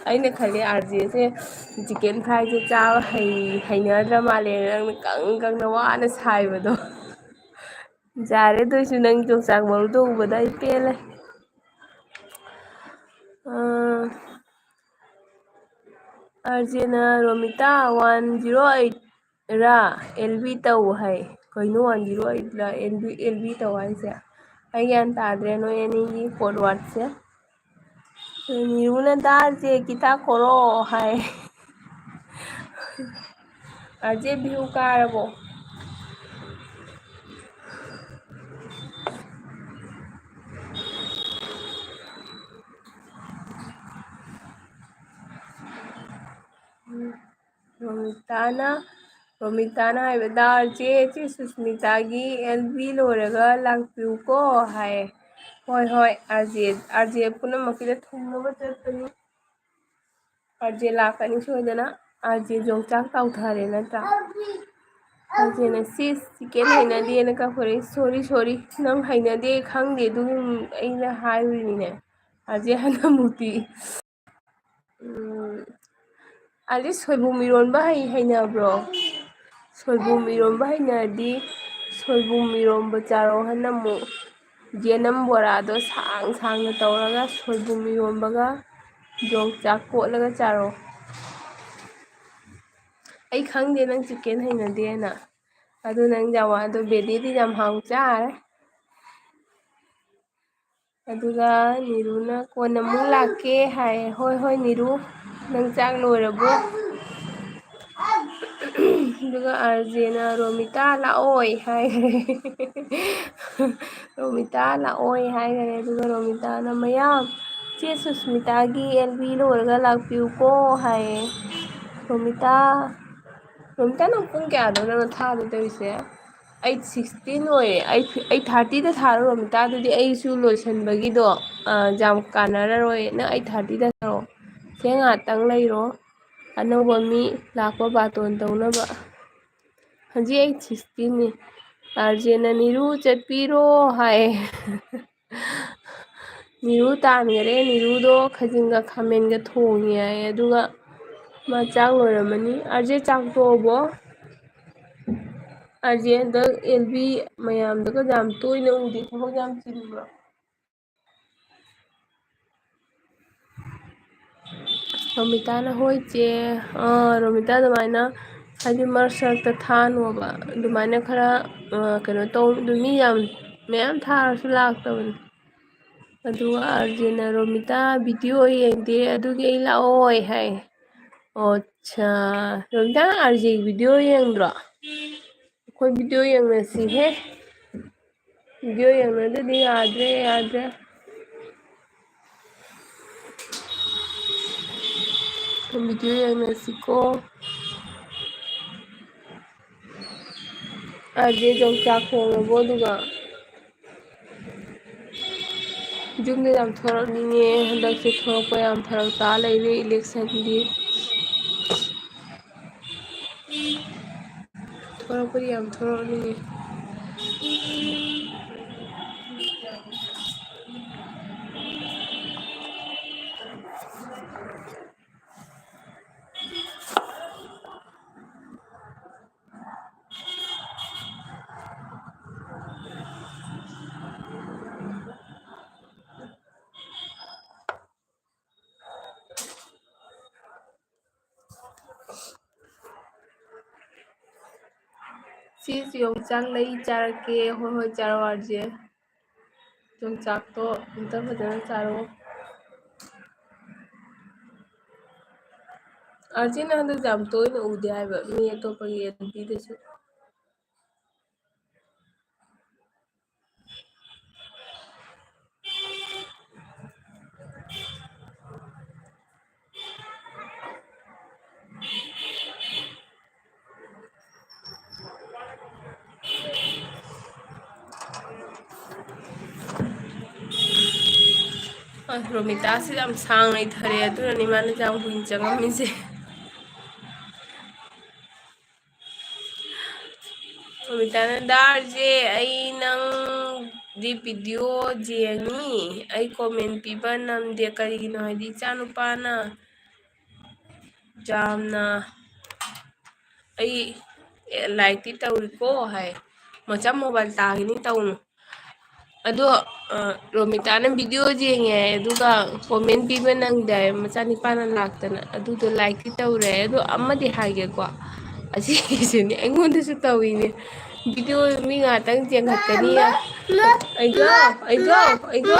ꯑꯩꯅ ꯈꯜꯂꯦ ꯑꯥꯔꯖꯦꯁꯦ ꯆꯤꯛꯀꯟ ꯐ꯭ꯔꯥꯏꯁꯦ ꯆꯥꯕ ꯍꯩ-, ꯍꯩꯅꯗ꯭ꯔ ꯃꯥꯜꯂꯦ, ꯅꯪꯅ ꯀꯪ ꯀꯪꯅ ꯋꯥꯅ ꯁꯥꯏꯕꯗꯣ꯫ ꯌꯥꯔꯦ, ꯑꯗꯨ ꯑꯣꯏꯁꯨ ꯅꯪ ꯌꯣꯡꯆꯥꯛ ꯃꯔꯨꯗꯣ ꯎꯕꯗ ꯑꯩ ꯄꯦꯜꯂꯦ꯫ ꯑꯥ, ꯑꯥꯔꯖꯦꯅ ꯔꯣꯃꯤꯇꯥ ꯋꯥꯟ ꯖꯤꯔꯣ ꯑꯩꯠ ꯔꯥ ꯑꯦꯜ ꯕꯤ ꯇꯧ ꯍꯥꯏ꯫ ꯀꯩꯅꯣ, ꯋꯥꯟ ꯖꯤꯔꯣ ꯑꯩꯠ ꯂ ꯑꯦꯜ ꯕꯤ, ꯑꯦꯜ ꯕꯤ ꯇꯧ ꯍꯥꯏꯁꯦ? ꯑꯩ ꯒ꯭ꯌꯥꯟ ꯇꯥꯗ꯭ꯔꯦ ꯅꯣꯏ ꯑꯅꯤꯒꯤ code wordꯁꯦ꯫ ꯅꯤꯔꯨꯅ ꯗꯥ ꯑꯥꯔꯖꯦ ꯒꯤꯇꯥ ꯀꯣꯔꯣ ꯍꯥꯏ꯫ ꯑꯥꯔꯖꯦ view ꯀꯥꯔꯕꯣ? ꯎꯝ, ꯔꯣꯃꯤꯇꯥꯅ, ꯔꯣꯃꯤꯇꯥꯅ ꯍꯥꯏꯕꯗ, "ꯆꯦ, ꯆꯦ ꯁꯨꯁꯃꯤꯇꯥꯒꯤ ꯑꯦꯜ ꯕꯤ ꯂꯣꯏꯔꯒ ꯂꯥꯛꯄꯤꯌꯨꯀꯣ" ꯍꯥꯏꯌꯦ꯫ ꯍꯣꯏ, ꯍꯣꯏ, ꯑꯥꯔꯖꯦ, ꯑꯥꯔꯖꯦ ꯄꯨꯝꯅꯃꯛꯀꯤꯗ ꯊꯨꯡꯅꯕ ꯆꯠꯄꯅꯤ꯫ ꯑꯥꯔꯖꯦ ꯂꯥꯛꯀꯅꯤ ꯁꯣꯏꯗꯅ꯫ ꯑꯥꯔꯖꯦ ꯌꯣꯡꯆꯥꯛ ꯇꯥꯎꯊꯔꯦ ꯅꯠꯇ꯭ꯔꯥ? ꯑꯥꯔꯖꯦꯅ, "ꯁꯤꯁ, ꯆꯤꯛꯀꯦꯟ ꯍꯩꯅꯗꯦꯅ" ꯀꯛꯈ꯭ꯔꯦ꯫ "ꯁꯣꯔꯤ, ꯁꯣꯔꯤ, ꯅꯪ ꯍꯩꯅꯗꯦ ꯈꯪꯗꯦ, ꯑꯗꯨꯒꯤ ꯑꯩꯅ ꯍꯥꯏꯔꯤꯅꯤꯅꯦ"꯫ ꯑꯥꯔꯖꯦ ꯍꯅꯨꯃꯨꯇꯤ꯫ ꯎꯝ, ꯑꯥꯔꯖꯦ ꯁꯣꯏꯕꯨꯝ ꯏꯔꯣꯟꯕ ꯍꯩ-, ꯍꯩꯅꯕ꯭ꯔꯣ? ꯁꯣꯏꯕꯨꯝ ꯏꯔꯣꯟꯕ ꯍꯩꯅꯔꯗꯤ ꯁꯣꯏꯕꯨꯝ ꯏꯔꯣꯟꯕ ꯆꯥꯔꯣ꯫ ꯍꯟꯅ ꯑꯃꯨꯛ ꯌꯦꯅꯝ ꯕꯣꯔꯥꯗꯣ ꯁꯥꯡ ꯁꯥꯡꯅ ꯇꯧꯔꯒ ꯁꯣꯏꯕꯨꯝ ꯏꯔꯣꯟꯕꯒ ꯌꯣꯡꯆꯥꯛ ꯀꯣꯠꯂꯒ ꯆꯥꯔꯣ꯫ ꯑꯩ ꯈꯪꯗꯦ ꯅꯪ ꯆꯤꯛꯀꯦꯟ ꯍꯩꯅꯗꯦꯅ꯫ ꯑꯗꯨ ꯅꯪ ꯖꯋꯥꯗꯣ ꯕꯦꯗꯤꯗꯤ ꯌꯥꯝ ꯍꯥꯎ ꯆꯥꯔꯦ꯫ ꯑꯗꯨꯒ ꯅꯤꯔꯨꯅ, "ꯀꯣꯟꯅ ꯑꯃꯨꯛ ꯂꯥꯛꯀꯦ" ꯍꯥꯏ꯫ "ꯍꯣꯏ, ꯍꯣꯏ, ꯅꯤꯔꯨ, ꯅꯪ ꯆꯥꯛ ꯂꯣꯏꯔꯕꯣ?" ꯑꯗꯨꯒ ꯑꯥꯔꯖꯦꯅ, "ꯔꯣꯃꯤꯇꯥ ꯂꯥꯛꯑꯣꯏ" ꯍꯥꯏꯈ꯭ꯔꯦ꯫ "ꯔꯣꯃꯤꯇꯥ ꯂꯥꯛꯑꯣꯏ" ꯍꯥꯏꯈ꯭ꯔꯦ꯫ ꯑꯗꯨꯒ ꯔꯣꯃꯤꯇꯥꯅ, "ꯃꯌꯥꯝ, ꯆꯦ ꯁꯨꯁꯃꯤꯇꯥꯒꯤ ꯑꯦꯜ ꯕꯤ ꯂꯣꯏꯔꯒ ꯂꯥꯛꯄꯤꯌꯨꯀꯣ" ꯍꯥꯏꯌꯦ꯫ ꯔꯣꯃꯤꯇꯥ, ꯔꯣꯃꯤꯇꯥ, ꯅꯪ ꯄꯨꯡ ꯀꯌꯥꯗꯅꯣ ꯅꯪꯅ ꯊꯥꯗꯣꯏ ꯇꯧꯔꯤꯁꯦ? ꯑꯩꯠ ꯁꯤꯛꯁꯇꯤꯟ ꯑꯣꯏꯔꯦ꯫ ꯑꯩꯠ, ꯑꯩꯠ ꯊꯥꯔꯇꯤꯗ ꯊꯥꯔꯣ ꯔꯣꯃꯤꯇꯥ, ꯑꯗꯨꯗꯤ ꯑꯩꯁꯨ ꯂꯣꯏꯁꯟꯕꯒꯤꯗꯣ, ꯑ, ꯌꯥꯝ ꯀꯥꯟꯅꯔꯔꯣꯏ꯫ ꯅꯪ ꯑꯩꯠ ꯊꯥꯔꯇꯤꯗ ꯊꯥꯔꯣ꯫ ꯁꯦ, ꯉꯥꯛꯇꯪ ꯂꯩꯔꯣ꯫ ꯑꯅꯧꯕ ꯃꯤ ꯂꯥꯛꯄ ꯕꯥꯇꯣꯟ ꯇꯧꯅꯕ꯫ ꯍꯧꯖꯤꯛ ꯑꯩꯠ ꯁꯤꯛꯁꯇꯤꯟꯅꯤ꯫ ꯑꯥꯔꯖꯦꯅ, "ꯅꯤꯔꯨ ꯆꯠꯄꯤꯔꯣ" ꯍꯥꯏ꯫ ꯅꯤꯔꯨ ꯇꯥꯟꯈꯔꯦ꯫ ꯅꯤꯔꯨꯗꯣ ꯈꯥꯖꯤꯡꯒ ꯈꯥꯃꯦꯟꯒ ꯊꯣꯡꯉꯤ ꯍꯥꯏ꯫ ꯑꯗꯨꯒ ꯃꯥ ꯆꯥꯛ ꯂꯣꯏꯔꯝꯃꯅꯤ꯫ "ꯑꯥꯔꯖꯦ, ꯆꯥꯛ ꯇꯣꯛꯑꯕꯣ?" ꯑꯥꯔꯖꯦ ꯍꯟꯗꯛ ꯑꯦꯜ ꯕꯤ ꯃꯌꯥꯝꯗꯒ ꯌꯥꯝ ꯇꯣꯏꯅ ꯎꯗꯦ꯫ ꯊꯕꯛ ꯌꯥꯝ ꯆꯤꯟꯕ꯭ꯔꯣ? ꯔꯣꯃꯤꯇꯥꯅ, "ꯍꯣꯏ ꯆꯦ, ꯑꯥ, ꯔꯣꯃꯤꯇꯥ ꯑꯗꯨꯃꯥꯏꯅ ꯍꯥꯏꯗꯤ ꯃꯔꯛ ꯁꯔꯛꯇ ꯊꯥꯅꯣꯕ, ꯑꯗꯨꯃꯥꯏꯅ ꯈꯔ, ꯑꯥ, ꯀꯩꯅꯣ ꯇꯧ, ꯑꯗꯨ ꯃꯤ ꯌꯥꯝ, ꯃꯌꯥꯝ ꯊꯥꯔꯁꯨ ꯂꯥꯛꯇꯕꯅꯤ"꯫ ꯑꯗꯨꯒ ꯑꯥꯔꯖꯦꯅ, "ꯔꯣꯃꯤꯇꯥ ꯚꯤꯗꯤꯑꯣ ꯌꯦꯡꯗꯦ, ꯑꯗꯨꯒꯤ ꯑꯩ ꯂꯥꯛꯑꯣꯏ" ꯍꯥꯏ꯫ ꯑꯣ, ꯑꯠꯁꯥ꯫ ꯔꯣꯃꯤꯇꯥ, ꯑꯥꯔꯖꯦꯒꯤ ꯚꯤꯗꯤꯑꯣ ꯌꯦꯡꯗ꯭ꯔꯣ? ꯑꯩꯈꯣꯏ ꯚꯤꯗꯤꯑꯣ ꯌꯦꯡꯅꯁꯤꯍꯦ꯫ ꯚꯤꯗꯤꯑꯣ ꯌꯦꯡꯅꯗ꯭ꯔꯗꯤ ꯌꯥꯗ꯭ꯔꯦ, ꯌꯥꯗ꯭ꯔꯦ꯫ ꯚꯤꯗꯤꯑꯣ ꯌꯦꯡꯅꯁꯤꯀꯣ꯫ ꯑꯥꯔꯖꯦ ꯌꯣꯡꯆꯥꯛ ꯊꯣꯡꯉꯕꯣ ꯑꯗꯨꯒ? ꯌꯨꯝꯗ ꯌꯥꯝ ꯊꯣꯔꯛꯅꯤꯡꯉꯦ꯫ ꯍꯟꯗꯛꯁꯦ ꯊꯣꯔꯛꯄ ꯌꯥꯝ ꯐꯔꯛ ꯇꯥ ꯂꯩꯔꯦ ꯏꯂꯦꯛꯁꯟꯒꯤ꯫ ꯊꯣꯔꯛꯄꯗꯤ ꯌꯥꯝ ꯊꯣꯔꯛꯅꯤꯡꯉꯦ꯫ ꯁꯤꯁ, ꯌꯣꯡꯆꯥꯛ ꯂꯩ ꯆꯥꯔꯛꯀꯦ꯫ ꯍꯣꯏ, ꯍꯣꯏ, ꯆꯥꯔꯣ ꯑꯥꯔꯖꯦ꯫ ꯌꯣꯡꯆꯥꯛꯇꯣ ꯑꯝꯇ ꯐꯖꯅ ꯆꯥꯔꯣ꯫ ꯑꯥꯔꯖꯦꯅ ꯍꯟꯗꯛ ꯌꯥꯝ ꯇꯣꯏꯅ ꯎꯗꯦ ꯍꯥꯏꯕ, ꯃꯤ ꯑꯇꯣꯞꯄꯒꯤ ꯑꯦꯐ ꯕꯤꯗꯁꯨ꯫ ꯑꯁ, ꯔꯣꯃꯤꯇꯥꯁꯤ ꯌꯥꯝ ꯁꯥꯡꯅ ꯏꯊꯔꯦ, ꯑꯗꯨꯅꯅꯤ ꯃꯥꯅ ꯌꯥꯝ ꯀꯨꯏꯅ ꯆꯪꯉꯝꯃꯤꯁꯦ꯫ ꯔꯣꯃꯤꯇꯥꯅ, "ꯗꯥ ꯑꯥꯔꯖꯦ, ꯑꯩ ꯅꯪꯗꯤ ꯚꯤꯗꯤꯑꯣ ꯌꯦꯡꯉꯤ, ꯑꯩ ꯀꯣꯃꯦꯟ ꯄꯤꯕ ꯅꯝꯗꯦ, ꯀꯔꯤꯒꯤꯅꯣ ꯍꯥꯏꯗꯤ ꯏꯆꯥꯅꯨꯄꯥꯅ ꯌꯥꯝꯅ, ꯑꯩ, ꯑꯦ, ꯂꯥꯏꯛꯇꯤ ꯇꯧꯏꯀꯣ" ꯍꯥꯏ꯫ "ꯃꯆꯥ ꯃꯣꯕꯥꯏꯜ ꯇꯥꯈꯤꯅꯤ, ꯇꯧꯅꯨ"꯫ ꯑꯗꯣ, ꯑ, ꯔꯣꯃꯤꯇꯥꯅ video ꯌꯦꯡꯉꯦ ꯍꯥꯏ, ꯑꯗꯨꯒ comment ꯄꯤꯕ ꯅꯪꯗꯦ ꯍꯥꯏ, ꯃꯆꯥꯅꯤꯄꯥꯅ ꯂꯥꯛꯇꯅ꯫ ꯑꯗꯨꯗꯣ like ꯇꯤ ꯇꯧꯔꯦ꯫ ꯑꯗꯣ ꯑꯃꯗꯤ ꯍꯥꯏꯒꯦꯀꯣ, ꯑꯁꯤꯒꯤꯁꯤꯅꯦ ꯑꯩꯉꯣꯟꯗꯁꯨ ꯇꯧꯏꯅꯦ꯫ Video ꯃꯤ ꯉꯥꯛꯇꯪ ꯌꯦꯡꯈꯠꯀꯅꯤ꯫ ꯑꯩꯒꯣ, ꯑꯩꯒꯣ, ꯑꯩꯒꯣ꯫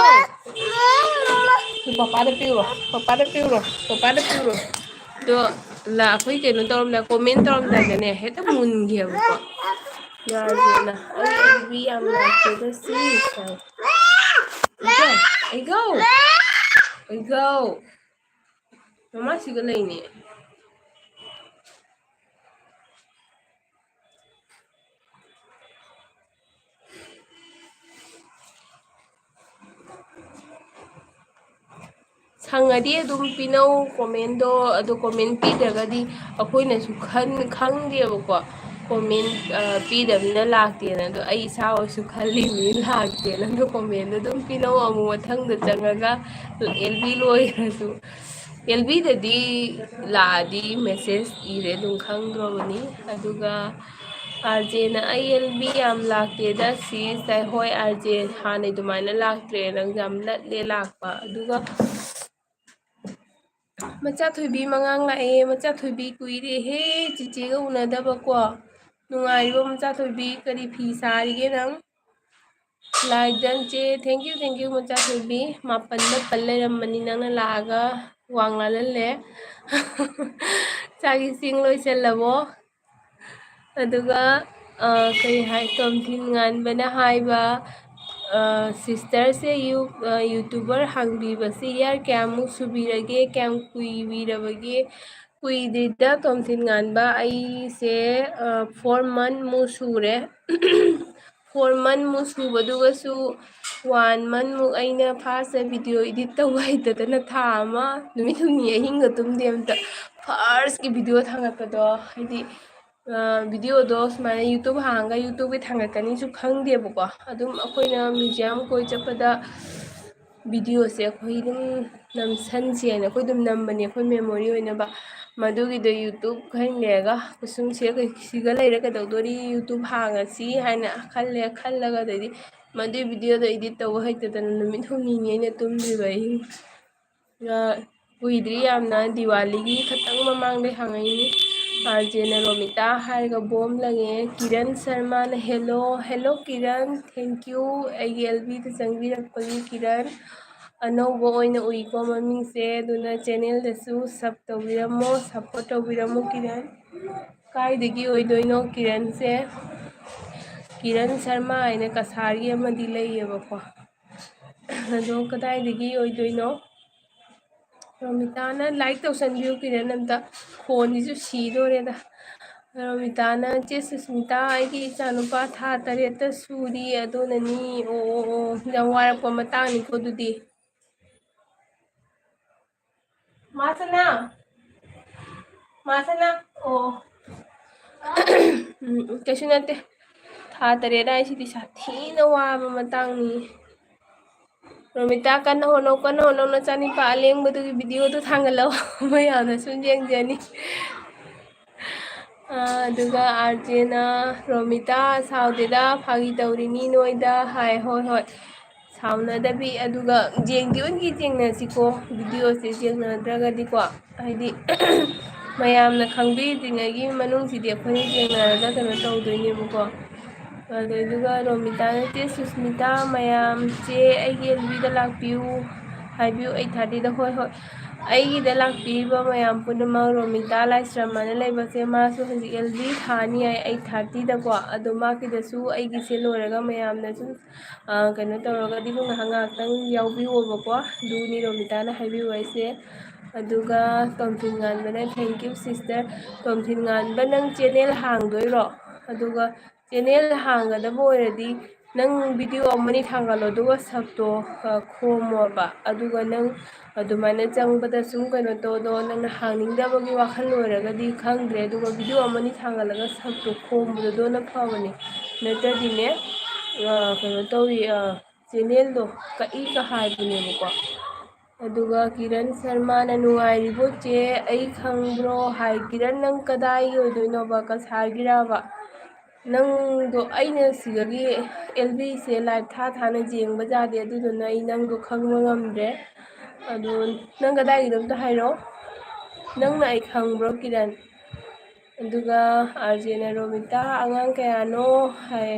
ꯄꯄꯥꯗ ꯄꯤꯔꯨꯔꯣ, ꯄꯄꯥꯗ ꯄꯤꯔꯨꯔꯣ, ꯄꯄꯥꯗ ꯄꯤꯔꯨꯔꯣ꯫ ꯑꯗꯣ ꯂ-, ꯑꯩꯈꯣꯏ ꯀꯩꯅꯣ ꯇꯧꯔꯝꯗꯥꯏ, comment ꯇꯧꯔꯝꯗꯥꯏꯗꯅꯦ ꯍꯦꯛꯇ ꯃꯨꯟꯈꯤꯑꯕꯀꯣ꯫ ꯌꯥꯗꯦꯅ꯫ ꯑꯩ ꯃꯤ ꯌꯥꯝ ꯂꯥꯛꯇꯦꯗ ꯁꯤ꯫ ꯑꯩꯒꯣ, ꯑꯩꯒꯣ, ꯑꯩꯒꯣ꯫ ꯃꯃꯥ ꯁꯤꯒ ꯂꯩꯅꯦ꯫ ꯁꯪꯉꯗꯤ ꯑꯗꯨꯝ ꯄꯤꯅꯧ comment ꯗꯣ, ꯑꯗꯣ comment ꯄꯤꯗ꯭ꯔꯒꯗꯤ ꯑꯩꯈꯣꯏꯅꯁꯨ ꯈꯟ-, ꯈꯪꯗꯦꯕꯀꯣ꯫ Comment, ꯑ, ꯄꯤꯗꯕꯅꯤꯅ ꯂꯥꯛꯇꯦꯅ꯫ ꯑꯗꯣ ꯑꯩ ꯏꯁꯥ ꯑꯣꯏꯔꯁꯨ ꯈꯜꯂꯤꯅꯤ ꯂꯥꯛꯇꯦꯅ꯫ ꯑꯗꯣ comment ꯗꯣ ꯑꯗꯨꯝ ꯄꯤꯅꯧ, ꯑꯃꯨꯛ ꯃꯊꯪꯗ ꯆꯪꯉꯒ ꯑꯦꯜ ꯕꯤ ꯂꯣꯏꯈ꯭ꯔꯁꯨ꯫ ꯑꯦꯜ ꯕꯤꯗꯗꯤ ꯂꯥꯛꯑꯗꯤ message ꯏꯔꯦ, ꯑꯗꯨꯝ ꯈꯪꯗ꯭ꯔꯣꯕꯅꯤ꯫ ꯑꯗꯨꯒ RJ ꯅ, "ꯑꯩ ꯑꯦꯜ ꯕꯤ ꯌꯥꯝ ꯂꯥꯛꯇꯦꯗ sis." ꯍꯣꯏ, RJ, ꯍꯥꯟꯅꯩ ꯑꯗꯨꯃꯥꯏꯅ ꯂꯥꯛꯇ꯭ꯔꯦ, ꯅꯪ ꯌꯥꯝ ꯂꯠꯂꯦ ꯂꯥꯛꯄ꯫ ꯑꯗꯨꯒ ꯃꯆꯥꯊꯣꯏꯕꯤ ꯃꯉꯥꯡ ꯂꯥꯛꯑꯦ꯫ ꯃꯆꯥꯊꯣꯏꯕꯤ, ꯀꯨꯏꯔꯦꯍꯦ ꯆꯤꯆꯦꯒ ꯎꯅꯗꯕꯀꯣ꯫ ꯅꯨꯡꯉꯥꯏꯔꯤꯕꯣ ꯃꯆꯥꯊꯣꯏꯕꯤ? ꯀꯔꯤ ꯐꯤ ꯁꯥꯔꯤꯒꯦ ꯅꯪ? Like done ꯆꯦ, thank you, thank you ꯃꯆꯥꯊꯣꯏꯕꯤ꯫ ꯃꯥꯄꯟꯗ ꯄꯜ ꯂꯩꯔꯝꯕꯅꯤ ꯅꯪꯅ ꯂꯥꯛꯑꯒ ꯋꯥꯡ ꯂꯥꯜꯍꯜꯂꯦ꯫ ꯆꯥꯛ ꯏꯁꯤꯡ ꯂꯣꯏꯁꯜꯂꯕꯣ? ꯑꯗꯨꯒ, ꯑ, ꯀꯔꯤ ꯍꯥꯏ, ꯇꯣꯝꯊꯤꯟ ꯉꯥꯟꯕꯅ ꯍꯥꯏꯕ, ꯑ, sister ꯁꯦ ꯌꯨ-, ꯑ, YouTuber ꯍꯥꯡꯕꯤꯕꯁꯤ year ꯀꯌꯥꯃꯨꯛ ꯁꯨꯕꯤꯔꯒꯦ, ꯀꯌꯥꯝ ꯀꯨꯏꯕꯤꯔꯕꯒꯦ? ꯀꯨꯏꯗ꯭ꯔꯤꯗ ꯇꯣꯝꯊꯤꯟ ꯉꯥꯟꯕ, ꯑꯩꯁꯦ, ꯑ, four month ꯃꯨꯛ ꯁꯨꯔꯦ꯫ Four month ꯃꯨꯛ ꯁꯨꯕꯗꯨꯒꯁꯨ one month ꯃꯨꯛ ꯑꯩꯅ first video edit ꯇꯧꯕ ꯍꯩꯇꯗꯅ ꯊꯥ ꯑꯃ ꯅꯨꯃꯤꯠ ꯍꯨꯝꯅꯤ ꯑꯍꯤꯡꯒ ꯇꯨꯝꯗꯦ ꯑꯝꯇ꯫ First ꯀꯤ video ꯊꯥꯡꯒꯠꯄꯗꯣ, ꯍꯥꯏꯗꯤ, ꯑ, video ꯗꯣ ꯁꯨꯃꯥꯏꯅ YouTube ꯍꯥꯡꯉꯒ YouTube ꯀꯤ ꯊꯥꯡꯒꯠꯀꯅꯤꯁꯨ ꯈꯪꯗꯦꯕꯀꯣ꯫ ꯑꯗꯨꯝ ꯑꯩꯈꯣꯏꯅ museum ꯀꯣꯏ ꯆꯠꯄꯗ video ꯁꯦ ꯑꯩꯈꯣꯏ ꯑꯗꯨꯝ ꯅꯝꯁꯟꯁꯦꯅ ꯑꯩꯈꯣꯏ ꯑꯗꯨꯝ ꯅꯝꯕꯅꯦ, ꯑꯩꯈꯣꯏ memory ꯑꯣꯏꯅꯕ꯫ ꯃꯗꯨꯒꯤꯗꯣ YouTube ꯈꯔ ꯂꯩꯔꯒ ꯀꯩꯁꯨꯝ ꯁꯤꯗ ꯀꯩ-, ꯁꯤꯗ ꯂꯩꯔ ꯀꯩꯗꯧꯗꯣꯔꯤ, YouTube ꯍꯥꯡꯉꯁꯤ ꯍꯥꯏꯅ ꯈꯜꯂꯦ꯫ ꯈꯜꯂꯒ ꯑꯗꯩꯗꯤ ꯃꯗꯨꯏ ꯚꯤꯗꯤꯑꯣꯗꯣ ꯏꯗꯤꯠ ꯇꯧꯕ ꯍꯩꯇꯗꯅ ꯅꯨꯃꯤꯠ ꯍꯨꯝꯅꯤꯅꯤ ꯑꯩꯅ ꯇꯨꯝꯗ꯭ꯔꯤꯕ ꯑꯍꯤꯡ꯫ ꯑ, ꯀꯨꯏꯗ꯭ꯔꯤ ꯌꯥꯝꯅ, ꯗꯤꯋꯥꯂꯤꯒꯤ ꯈꯇꯪ ꯃꯃꯥꯡꯗꯩ ꯍꯥꯡꯉꯛꯏꯅꯤ꯫ ꯑꯥꯔꯖꯦꯅ ꯔꯣꯃꯤꯇꯥ ꯍꯥꯏꯔꯒ ꯕꯣꯝ ꯂꯪꯉꯦ꯫ ꯀꯤꯔꯟ ꯁꯔꯃꯅ hello, hello Kiran, thank you ꯑꯩꯒꯤ ꯑꯦꯜ ꯕꯤꯗ ꯆꯪꯕꯤꯔꯛꯄꯒꯤ꯫ ꯀꯤꯔꯟ ꯑꯅꯧꯕ ꯑꯣꯏꯅ ꯎꯏꯀꯣ ꯃꯃꯤꯡꯁꯦ, ꯑꯗꯨꯅ ꯆꯦꯅꯦꯜꯗꯁꯨ sub ꯇꯧꯕꯤꯔꯝꯃꯣ, support ꯇꯧꯕꯤꯔꯝꯃꯣ ꯀꯤꯔꯟ꯫ ꯀꯥꯏꯗꯒꯤ ꯑꯣꯏꯗꯣꯏꯅꯣ ꯀꯤꯔꯟꯁꯦ? ꯀꯤꯔꯟ ꯁꯔꯃ ꯍꯥꯏꯅ ꯀꯁꯥꯔꯒꯤ ꯑꯃꯗꯤ ꯂꯩꯌꯦꯕꯀꯣ, ꯑꯗꯣ ꯀꯗꯥꯏꯗꯒꯤ ꯑꯣꯏꯗꯣꯏꯅꯣ? ꯔꯣꯃꯤꯇꯥꯅ like ꯇꯧꯁꯟꯕꯤꯌꯨ ꯀꯤꯔꯟ ꯑꯝꯇ, ꯈꯣꯟꯁꯤꯁꯨ ꯁꯤꯗꯣꯔꯦꯗ꯫ ꯔꯣꯃꯤꯇꯥꯅ, "ꯆꯦ ꯁꯨꯁꯃꯤꯇꯥ, ꯑꯩꯒꯤ ꯏꯆꯥꯅꯨꯄꯥ ꯊꯥ ꯇꯔꯦꯠꯇ ꯁꯨꯔꯤ, ꯑꯗꯨꯅꯅꯤ"꯫ ꯑꯣ, ꯑꯣ, ꯑꯣ, ꯌꯥꯝ ꯋꯥꯔꯛꯄ ꯃꯇꯥꯡꯅꯤꯀꯣ ꯑꯗꯨꯗꯤ꯫ ꯃꯥꯁꯅꯥ, ꯃꯥꯁꯅꯥ, ꯑꯣ꯫ ꯎꯝ, ꯀꯩꯁꯨ ꯅꯠꯇꯦ꯫ ꯊꯥ ꯇꯔꯦꯠ ꯍꯥꯏꯁꯤꯗꯤ ꯁꯥꯊꯤꯅ ꯋꯥꯕ ꯃꯇꯥꯡꯅꯤ꯫ ꯔꯣꯃꯤꯇꯥ, ꯀꯟꯅ ꯍꯣꯠꯅꯧ, ꯀꯟꯅ ꯍꯣꯠꯅꯧ, ꯅꯆꯥꯅꯤꯄꯥ ꯑꯂꯦꯡꯕꯗꯨꯒꯤ ꯚꯤꯗꯤꯑꯣꯗꯨ ꯊꯥꯡꯒꯠꯂꯛꯑꯣ꯫ ꯃꯌꯥꯝꯅ ꯁꯨꯝ ꯌꯦꯡꯖꯅꯤ꯫ ꯑꯥ, ꯑꯗꯨꯒ ꯑꯥꯔꯖꯦꯅ, "ꯔꯣꯃꯤꯇꯥ, ꯁꯥꯎꯗꯦꯗ, ꯐꯥꯒꯤ ꯇꯧꯔꯤꯅꯤ ꯅꯣꯏꯗ" ꯍꯥꯏ꯫ ꯍꯣꯏ, ꯍꯣꯏ, ꯁꯥꯎꯅꯗꯕꯤ꯫ ꯑꯗꯨꯒ ꯌꯦꯡꯗꯤ ꯑꯣꯏꯅ ꯌꯦꯡꯅꯁꯤꯀꯣ, ꯚꯤꯗꯤꯑꯣꯁꯦ ꯌꯦꯡꯅꯗ꯭ꯔꯒꯗꯤꯀꯣ, ꯍꯥꯏꯗꯤ, ꯃꯌꯥꯝꯅ ꯈꯪꯕꯤꯗ꯭ꯔꯤꯉꯩꯒꯤ ꯃꯅꯨꯡꯁꯤꯗꯤ ꯑꯩꯈꯣꯏꯅ ꯌꯦꯡꯅꯔꯒ ꯀꯩꯅꯣ ꯇꯧꯗꯣꯏꯅꯦꯕꯀꯣ꯫ ꯑꯗꯨꯗꯨꯒ ꯔꯣꯃꯤꯇꯥꯅ, "ꯆꯦ ꯁꯨꯁꯃꯤꯇꯥ, ꯃꯌꯥꯝ, ꯆꯦ ꯑꯩꯒꯤ ꯑꯦꯜ ꯕꯤꯗ ꯂꯥꯛꯄꯤꯌꯨ, ꯍꯥꯏꯕꯤꯌꯨ ꯑꯩꯠ ꯊꯥꯔꯇꯤꯗ"꯫ ꯍꯣꯏ, ꯍꯣꯏ, ꯑꯩꯒꯤꯗ ꯂꯥꯛꯄꯤꯔꯤꯕ ꯃꯌꯥꯝ ꯄꯨꯝꯅꯃꯛ, ꯔꯣꯃꯤꯇꯥ ꯂꯥꯏꯁ꯭ꯔꯝ ꯑꯅ ꯂꯩꯕꯁꯦ, ꯃꯥꯁꯨ ꯍꯧꯖꯤꯛ ꯑꯦꯜ ꯕꯤ ꯊꯥꯅꯤ ꯍꯥꯏ ꯑꯩꯠ ꯊꯥꯔꯇꯤꯗꯀꯣ꯫ ꯑꯗꯣ ꯃꯥꯒꯤꯗꯁꯨ ꯑꯩꯒꯤꯁꯦ ꯂꯣꯏꯔꯒ ꯃꯌꯥꯝꯅ ꯁꯨꯝ, ꯑ, ꯀꯩꯅꯣ ꯇꯧꯔꯒꯗꯤ ꯉꯥꯏꯍꯥꯛ ꯉꯥꯏꯍꯥꯛꯇꯪ ꯌꯥꯎꯕꯤꯌꯣꯕꯀꯣ꯫ ꯑꯗꯨꯅꯤ ꯔꯣꯃꯤꯇꯥꯅ ꯍꯥꯏꯕꯤꯌꯨ ꯍꯥꯏꯁꯦ꯫ ꯑꯗꯨꯒ ꯇꯣꯝꯊꯤꯟ ꯉꯥꯟꯕꯅ, "Thank you sister"꯫ ꯇꯣꯝꯊꯤꯟ ꯉꯥꯟꯕ, ꯅꯪ ꯆꯦꯅꯦꯜ ꯍꯥꯡꯗꯣꯏꯔꯣ? ꯑꯗꯨꯒ ꯆꯦꯅꯦꯜ ꯍꯥꯡꯒꯗꯕ ꯑꯣꯏꯔꯗꯤ ꯅꯪ ꯚꯤꯗꯤꯑꯣ ꯑꯃꯅꯤ ꯊꯥꯡꯒꯠꯂꯣ, ꯑꯗꯨꯒ ꯁꯞꯇꯣ, ꯑ, ꯈꯣꯝꯃꯣꯕ꯫ ꯑꯗꯨꯒ ꯅꯪ ꯑꯗꯨꯃꯥꯏꯅ ꯆꯪꯕꯗ ꯁꯨꯝ ꯀꯩꯅꯣ ꯇꯧꯗꯣ, ꯅꯪꯅ ꯍꯥꯡꯅꯤꯡꯗꯕꯒꯤ ꯋꯥꯈꯜ ꯑꯣꯏꯔꯒꯗꯤ ꯈꯪꯗ꯭ꯔꯦ, ꯑꯗꯨꯒ ꯚꯤꯗꯤꯑꯣ ꯑꯃꯅꯤ ꯊꯥꯡꯒꯠꯂꯒ ꯁꯞꯇꯣ ꯈꯣꯝꯕꯗꯣ ꯑꯗꯨꯅ ꯐꯕꯅꯤ꯫ ꯅꯠꯇ꯭ꯔꯗꯤꯅꯦ, ꯑ, ꯀꯩꯅꯣ ꯇꯧꯏ, ꯑ, ꯆꯦꯅꯦꯜꯗꯣ ꯀꯛꯏꯒ ꯍꯥꯏꯕꯅꯦꯕꯀꯣ꯫ ꯑꯗꯨꯒ ꯀꯤꯔꯟ ꯁꯔꯃꯅ, "ꯅꯨꯡꯉꯥꯏꯔꯤꯕꯣ ꯆꯦ? ꯑꯩ ꯈꯪꯕ꯭ꯔꯣ?" ꯍꯥꯏ꯫ ꯀꯤꯔꯟ, ꯅꯪ ꯀꯗꯥꯏꯒꯤ ꯑꯣꯏꯗꯣꯏꯅꯣꯕ? ꯀꯁꯥꯔꯒꯤꯔꯕ? ꯅꯪꯗꯣ ꯑꯩꯅ ꯁꯤꯗꯒꯤ ꯑꯦꯜ ꯕꯤꯁꯦ ꯂꯥꯏꯞ ꯊꯥ ꯊꯥꯅ ꯌꯦꯡꯕ ꯌꯥꯗꯦ, ꯑꯗꯨꯗꯨꯅ ꯑꯩ ꯅꯪꯗꯣ ꯈꯪꯕ ꯉꯝꯗ꯭ꯔꯦ꯫ ꯑꯗꯣ ꯅꯪ ꯀꯗꯥꯏꯒꯤꯅꯣ ꯑꯝꯇ ꯍꯥꯏꯔꯛꯑꯣ, ꯅꯪꯅ ꯑꯩ ꯈꯪꯕ꯭ꯔꯣ ꯀꯤꯔꯟ? ꯑꯗꯨꯒ ꯑꯥꯔ ꯖꯦꯅ ꯔꯣꯃꯤꯇꯥ ꯑꯉꯥꯡ ꯀꯌꯥꯅꯣ ꯍꯥꯏ꯫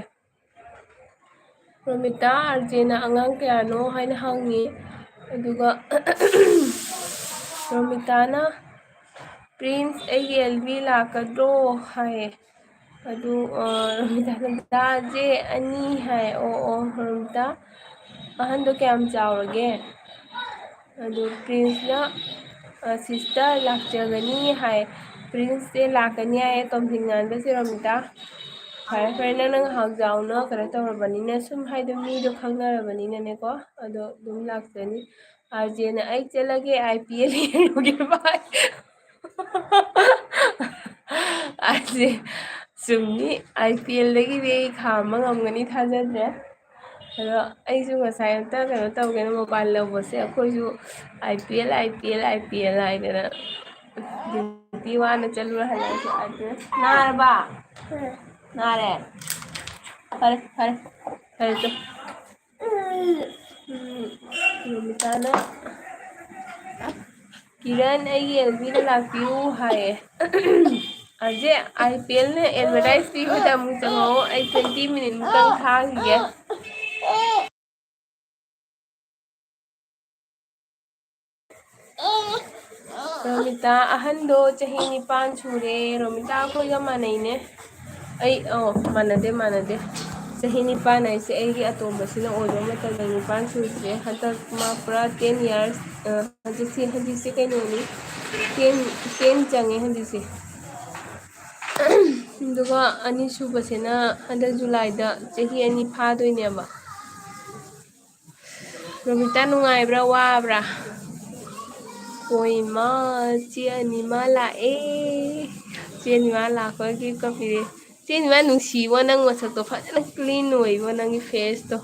ꯔꯣꯃꯤꯇꯥ, ꯑꯥꯔ ꯖꯦꯅ ꯑꯉꯥꯡ ꯀꯌꯥꯅꯣ ꯍꯥꯏꯅ ꯍꯪꯉꯤ꯫ ꯑꯗꯨꯒ ꯔꯣꯃꯤꯇꯥꯅ, "ꯄ꯭ꯔꯤꯟꯁ, ꯑꯩꯒꯤ ꯑꯦꯜ ꯕꯤ ꯂꯥꯛꯀꯗ꯭ꯔꯣ?" ꯍꯥꯏꯌꯦ꯫ ꯑꯗꯨ, ꯑ, ꯔꯣꯃꯤꯇꯥꯅ, "ꯗꯥ ꯖꯦ, ꯑꯅꯤ" ꯍꯥꯏ꯫ "ꯑꯣ, ꯑꯣ, ꯔꯣꯃꯤꯇꯥ, ꯑꯍꯟꯗꯣ ꯀꯌꯥꯝ ꯆꯥꯎꯔꯒꯦ?" ꯑꯗꯨ ꯄ꯭ꯔꯤꯟꯁꯅ, ꯑ, "ꯁꯤꯁꯇꯔ, ꯂꯥꯛꯆꯒꯅꯤ" ꯍꯥꯏ꯫ ꯄ꯭ꯔꯤꯟꯁꯁꯦ ꯂꯥꯛꯀꯅꯤ ꯍꯥꯏꯌꯦ, ꯇꯣꯝꯊꯤꯟ ꯉꯥꯟꯕꯁꯦ, ꯔꯣꯃꯤꯇꯥ꯫ ꯐꯔꯦ, ꯐꯔꯦ, ꯅꯪꯅ ꯉꯥꯏꯍꯥꯛ ꯖꯥꯎꯅ ꯀꯩꯅꯣ ꯇꯧꯔꯕꯅꯤꯅ, ꯁꯨꯝ ꯍꯥꯏꯗꯤ ꯃꯤꯗꯣ ꯈꯪꯅꯔꯕꯅꯤꯅꯅꯦꯀꯣ, ꯑꯗꯣ ꯑꯗꯨꯝ ꯂꯥꯛꯆꯅꯤ꯫ ꯑꯥꯔ ꯖꯦꯅ, "ꯑꯩ ꯆꯠꯂꯒꯦ, ꯑꯥꯏ ꯄꯤ ꯑꯦꯜ ꯌꯦꯡꯉꯨꯒꯦ, ꯕꯥꯏ"꯫ ꯑꯥꯔ ꯖꯦ, ꯆꯨꯝꯃꯤ, ꯑꯥꯏ ꯄꯤ ꯑꯦꯜꯗꯒꯤꯗꯤ ꯑꯩ ꯈꯥꯝꯕ ꯉꯝꯒꯅꯤ ꯊꯥꯖꯗ꯭ꯔꯦ꯫ ꯑꯗꯣ ꯑꯩꯁꯨ ꯉꯁꯥꯏ ꯑꯝꯇ ꯀꯩꯅꯣ ꯇꯧꯒꯦꯅ ꯃꯣꯕꯥꯏꯜ ꯂꯧꯕꯁꯦ, ꯑꯩꯈꯣꯏꯁꯨ ꯑꯥꯏ ꯄꯤ ꯑꯦꯜ, ꯑꯥꯏ ꯄꯤ ꯑꯦꯜ, ꯑꯥꯏ ꯄꯤ ꯑꯦꯜ ꯍꯥꯏꯗꯅ ꯗ꯭ꯌꯨꯇꯤ ꯋꯥꯅ ꯆꯠꯂꯨꯔ ꯍꯜꯂꯛꯑꯁꯨ ꯑꯥꯏ ꯄꯤ ꯑꯦꯜ꯫ ꯅꯥꯔꯕ? ꯅꯥꯔꯦ? ꯐꯔꯦ, ꯐꯔꯦ, ꯐꯔꯦ, ꯆꯣ꯫ ꯎꯝ, ꯔꯣꯃꯤꯇꯥꯅ, "ꯀꯤꯔꯟ, ꯑꯩꯒꯤ ꯑꯦꯜ ꯕꯤꯗ ꯂꯥꯛꯄꯤꯌꯨ" ꯍꯥꯏꯌꯦ꯫ ꯑꯥꯔ ꯖꯦ, ꯑꯥꯏ ꯄꯤ ꯑꯦꯜꯅ ꯑꯦꯗꯚꯔꯇꯥꯏꯁ ꯄꯤꯕꯗ ꯑꯃꯨꯛ ꯆꯪꯉꯛꯑꯣ, ꯑꯩ ꯇ꯭ꯋꯦꯟꯇꯤ ꯃꯤꯅꯤꯠ ꯃꯨꯛꯇꯪ ꯊꯥꯈꯤꯒꯦ꯫ ꯔꯣꯃꯤꯇꯥ ꯑꯍꯟꯗꯣ ꯆꯍꯤ ꯅꯤꯄꯥꯟ ꯁꯨꯔꯦ꯫ ꯔꯣꯃꯤꯇꯥ ꯑꯩꯈꯣꯏꯒ ꯃꯥꯟꯅꯩꯅꯦ꯫ ꯑꯩ, ꯑꯣ, ꯃꯥꯟꯅꯗꯦ, ꯃꯥꯟꯅꯗꯦ꯫ ꯆꯍꯤ ꯅꯤꯄꯥꯟ ꯍꯥꯏꯁꯦ ꯑꯩꯒꯤ ꯑꯇꯣꯝꯕꯁꯤꯅ ꯑꯣꯏꯕ ꯃꯇꯝꯗ ꯅꯤꯄꯥꯟ ꯁꯨꯗ꯭ꯔꯦ꯫ ꯍꯟꯗꯛ ꯃꯥ ꯄꯨꯔꯥ ten years, ꯑ, ꯍꯧꯖꯤꯛꯁꯦ, ꯍꯧꯖꯤꯛꯁꯦ ꯀꯩꯅꯣꯅꯤ, ten, ten ꯆꯪꯉꯦ ꯍꯧꯖꯤꯛꯁꯦ꯫ ꯑꯗꯨꯒ ꯑꯅꯤꯁꯨꯕꯁꯤꯅ ꯍꯟꯗꯛ ꯖꯨꯂꯥꯏꯗ ꯆꯍꯤ ꯑꯅꯤ ꯐꯥꯗꯣꯏꯅꯦꯕ꯫ ꯔꯣꯃꯤꯇꯥ, ꯅꯨꯡꯉꯥꯏꯕ꯭ꯔꯥ, ꯋꯥꯕ꯭ꯔꯥ? ꯍꯣꯏ, ꯏꯃꯥ, ꯆꯦ ꯑꯅꯤꯃꯥ ꯂꯥꯛꯑꯦ꯫ ꯆꯦ ꯑꯅꯤꯃꯥ ꯂꯥꯛꯄꯒꯤ ꯀꯞꯄꯤꯔꯦ꯫ ꯆꯦ ꯑꯅꯤꯃꯥ, ꯅꯨꯡꯁꯤꯕꯣ, ꯅꯪ ꯃꯁꯛꯇꯣ ꯐꯖꯅ clean ꯑꯣꯏꯕꯣ, ꯅꯪꯒꯤ face ꯇꯣ꯫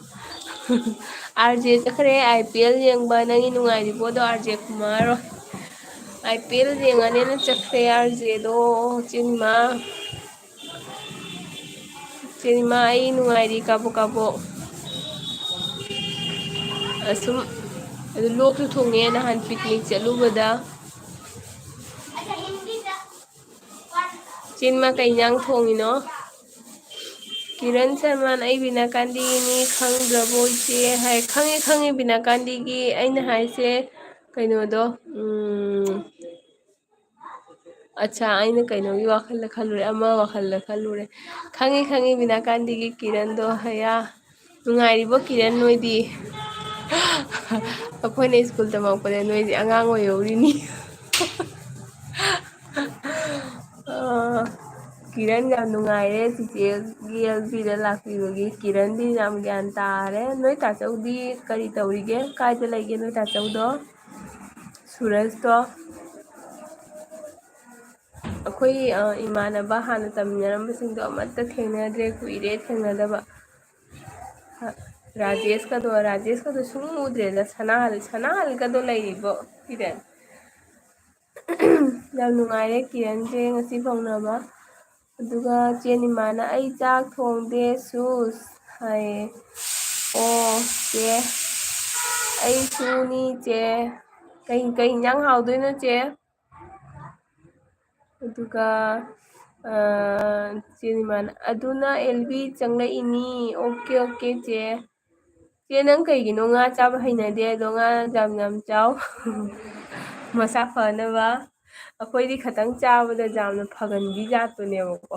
ꯑꯥꯔ ꯖꯦ ꯆꯠꯈ꯭ꯔꯦ ꯑꯥꯏ ꯄꯤ ꯑꯦꯜ ꯌꯦꯡꯕ꯫ ꯅꯪꯒꯤ ꯅꯨꯡꯉꯥꯏꯔꯤꯕꯣꯗꯣ, ꯑꯥꯔ ꯖꯦ ꯀꯨꯃꯥꯔ ꯍꯣꯏ꯫ ꯑꯥꯏ ꯄꯤ ꯑꯦꯜ ꯌꯦꯡꯉꯅꯦꯅ ꯆꯠꯈ꯭ꯔꯦ ꯑꯥꯔ ꯖꯦꯗꯣ, ꯆꯦ ꯑꯅꯤꯃꯥ꯫ ꯁꯤꯅꯦꯃꯥ ꯑꯩ ꯅꯨꯡꯉꯥꯏꯔꯤ ꯀꯥꯕꯣꯛ ꯀꯥꯕꯣꯛ꯫ ꯑꯁꯨꯝ ꯑꯗꯨ ꯂꯣꯛꯁꯨ ꯊꯨꯡꯉꯦ ꯅꯍꯥꯟ picnic ꯆꯠꯂꯨꯕꯗ꯫ ꯆꯤꯟꯃ ꯀꯩ ꯏꯟꯖꯥꯡ ꯊꯣꯡꯉꯤꯅꯣ? ꯀꯤꯔꯟ ꯁꯔꯃꯟ, "ꯑꯩ ꯕꯤꯅꯥꯀꯥꯟꯗꯤꯒꯤꯅꯤ ꯈꯪꯗ꯭ꯔꯕꯣ ꯏꯆꯦ?" ꯍꯥꯏ꯫ "ꯈꯪꯉꯦ, ꯈꯪꯉꯦ ꯕꯤꯅꯥꯀꯥꯟꯗꯤꯒꯤ꯫ ꯑꯩꯅ ꯍꯥꯏꯁꯦ ꯀꯩꯅꯣꯗꯣ, ꯎꯝ, ꯑꯠꯆꯥ, ꯑꯩꯅ ꯀꯩꯅꯣꯒꯤ ꯋꯥꯈꯜꯗ ꯈꯜꯂꯨꯔꯦ, ꯑꯃ ꯋꯥꯈꯜꯗ ꯈꯜꯂꯨꯔꯦ꯫ ꯈꯪꯉꯤ, ꯈꯪꯉꯤ ꯕꯤꯅꯥꯀꯥꯟꯗꯤꯒꯤ ꯀꯤꯔꯟꯗꯣ꯫ ꯍꯌꯥ, ꯅꯨꯡꯉꯥꯏꯔꯤꯕꯣ ꯀꯤꯔꯟ ꯅꯣꯏꯗꯤ?" ꯑꯩꯈꯣꯏꯅ ꯁ꯭ꯀꯨꯜ ꯇꯝꯃꯛꯄꯗ ꯅꯣꯏꯗꯤ ꯑꯉꯥꯡ ꯑꯣꯏꯍꯧꯔꯤꯅꯤ꯫ ꯑ, ꯀꯤꯔꯟ ꯌꯥꯝ ꯅꯨꯡꯉꯥꯏꯔꯦ ꯆꯤꯆꯦꯒꯤ ꯑꯦꯜ ꯄꯤꯗ ꯂꯥꯛꯄꯤꯕꯒꯤ꯫ ꯀꯤꯔꯟꯗꯤ ꯌꯥꯝ ꯒ꯭ꯌꯥꯟ ꯇꯥꯔꯦ꯫ ꯅꯣꯏ ꯇꯥꯆꯧꯗꯤ ꯀꯔꯤ ꯇꯧꯔꯤꯒꯦ? ꯀꯥꯏꯗ ꯂꯩꯒꯦ ꯅꯣꯏ ꯇꯥꯆꯧꯗꯣ? ꯁꯨꯔꯖꯇꯣ? ꯑꯩꯈꯣꯏ, ꯑ, ꯏꯃꯥꯟꯅꯕ ꯍꯥꯟꯅ ꯇꯝꯃꯤꯟꯅꯔꯝꯕꯁꯤꯡꯗꯣ ꯑꯃꯠꯇ ꯊꯦꯡꯅꯗ꯭ꯔꯦ, ꯀꯨꯏꯔꯦ ꯊꯦꯡꯅꯗꯕ꯫ ꯔꯥꯖꯦꯁꯀꯗꯣ, ꯔꯥꯖꯦꯁꯀꯗꯣ ꯁꯨꯡꯎ ꯎꯗ꯭ꯔꯦꯗ꯫ ꯁꯅꯥꯍꯜ-, ꯁꯅꯥꯍꯜꯒꯗꯣ ꯂꯩꯔꯤꯕꯣ ꯁꯤꯗ? ꯌꯥꯝ ꯅꯨꯡꯉꯥꯏꯔꯦ ꯀꯤꯔꯟꯁꯦ ꯉꯁꯤ ꯐꯥꯎꯅꯕ꯫ ꯑꯗꯨꯒ ꯆꯦ ꯅꯤꯃꯥꯅ, "ꯑꯩ ꯆꯥꯛ ꯊꯣꯡꯗꯦ ꯁꯨꯁ" ꯍꯥꯏꯌꯦ꯫ ꯑꯣ, ꯆꯦ, ꯑꯩꯁꯨꯅꯤ ꯆꯦ꯫ ꯀꯩ, ꯀꯩ ꯏꯟꯖꯥꯡ ꯍꯥꯎꯗꯣꯏꯅꯣ ꯆꯦ? ꯑꯗꯨꯒ, ꯑ, ꯆꯦ ꯅꯤꯃꯥꯅ, "ꯑꯗꯨꯅ ꯑꯦꯜ ꯕꯤ ꯆꯪꯂꯛꯏꯅꯤ"꯫ "ꯑꯣꯀꯦ, ꯑꯣꯀꯦ, ꯆꯦ"꯫ ꯆꯦ, ꯅꯪ ꯀꯩꯒꯤꯅꯣ ꯉꯥ ꯆꯥꯕ ꯍꯩꯅꯗꯦ ꯍꯥꯏꯗꯣ? ꯉꯥ ꯌꯥꯝ ꯌꯥꯝ ꯆꯥꯎ꯫ ꯃꯁꯥ ꯐꯅꯕ꯫ ꯑꯩꯈꯣꯏꯗꯤ ꯈꯇꯪ ꯆꯥꯕꯗ ꯌꯥꯝꯅ ꯐꯒꯟꯕꯤ ꯖꯥꯠꯇꯨꯅꯦꯕꯀꯣ꯫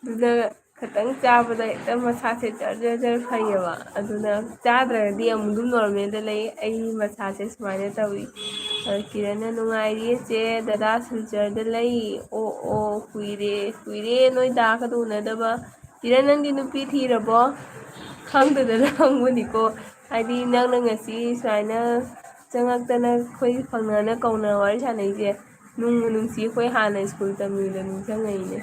ꯑꯗꯨꯅ ꯈꯇꯪ ꯆꯥꯕꯗ ꯍꯦꯛꯇ ꯃꯁꯥꯁꯦ ꯖꯔ ꯖꯔ ꯖꯔ ꯐꯩꯌꯦꯕ꯫ ꯑꯗꯨꯅ ꯆꯥꯗ꯭ꯔꯒꯗꯤ ꯑꯃꯨꯛ ꯑꯗꯨꯝ ꯅꯣꯔꯃꯦꯜꯗ ꯂꯩ꯫ ꯑꯩ ꯃꯁꯥꯁꯦ ꯁꯨꯃꯥꯏꯅ ꯇꯧꯏ꯫ ꯑ, ꯀꯤꯔꯟꯅ, "ꯅꯨꯡꯉꯥꯏꯔꯤꯌꯦ ꯆꯦ, ꯗꯗꯥ ꯁꯤꯜꯆꯔꯗ ꯂꯩ"꯫ "ꯑꯣ, ꯑꯣ, ꯀꯨꯏꯔꯦ, ꯀꯨꯏꯔꯦ ꯅꯣꯏ ꯗꯥꯒꯗꯣ ꯎꯅꯗꯕ"꯫ ꯀꯤꯔꯟ, ꯅꯪꯗꯤ ꯅꯨꯄꯤ ꯊꯤꯔꯕꯣ? ꯈꯪꯗꯗꯅ ꯍꯪꯕꯅꯤꯀꯣ꯫ ꯍꯥꯏꯗꯤ ꯅꯪꯅ ꯉꯁꯤ ꯁꯨꯃꯥꯏꯅ ꯆꯪꯉꯛꯇꯅ ꯑꯩꯈꯣꯏ ꯐꯪꯅꯅ ꯀꯧꯅ ꯋꯥꯔꯤ ꯁꯥꯟꯅꯩꯁꯦ ꯅꯨꯡꯕꯨ ꯅꯨꯡꯁꯤ꯫ ꯑꯩꯈꯣꯏ ꯍꯥꯟꯅ ꯁ꯭ꯀꯨꯜ ꯇꯝꯃꯤꯉꯩꯗ ꯅꯤꯡꯁꯤꯡꯉꯛꯏꯅꯦ꯫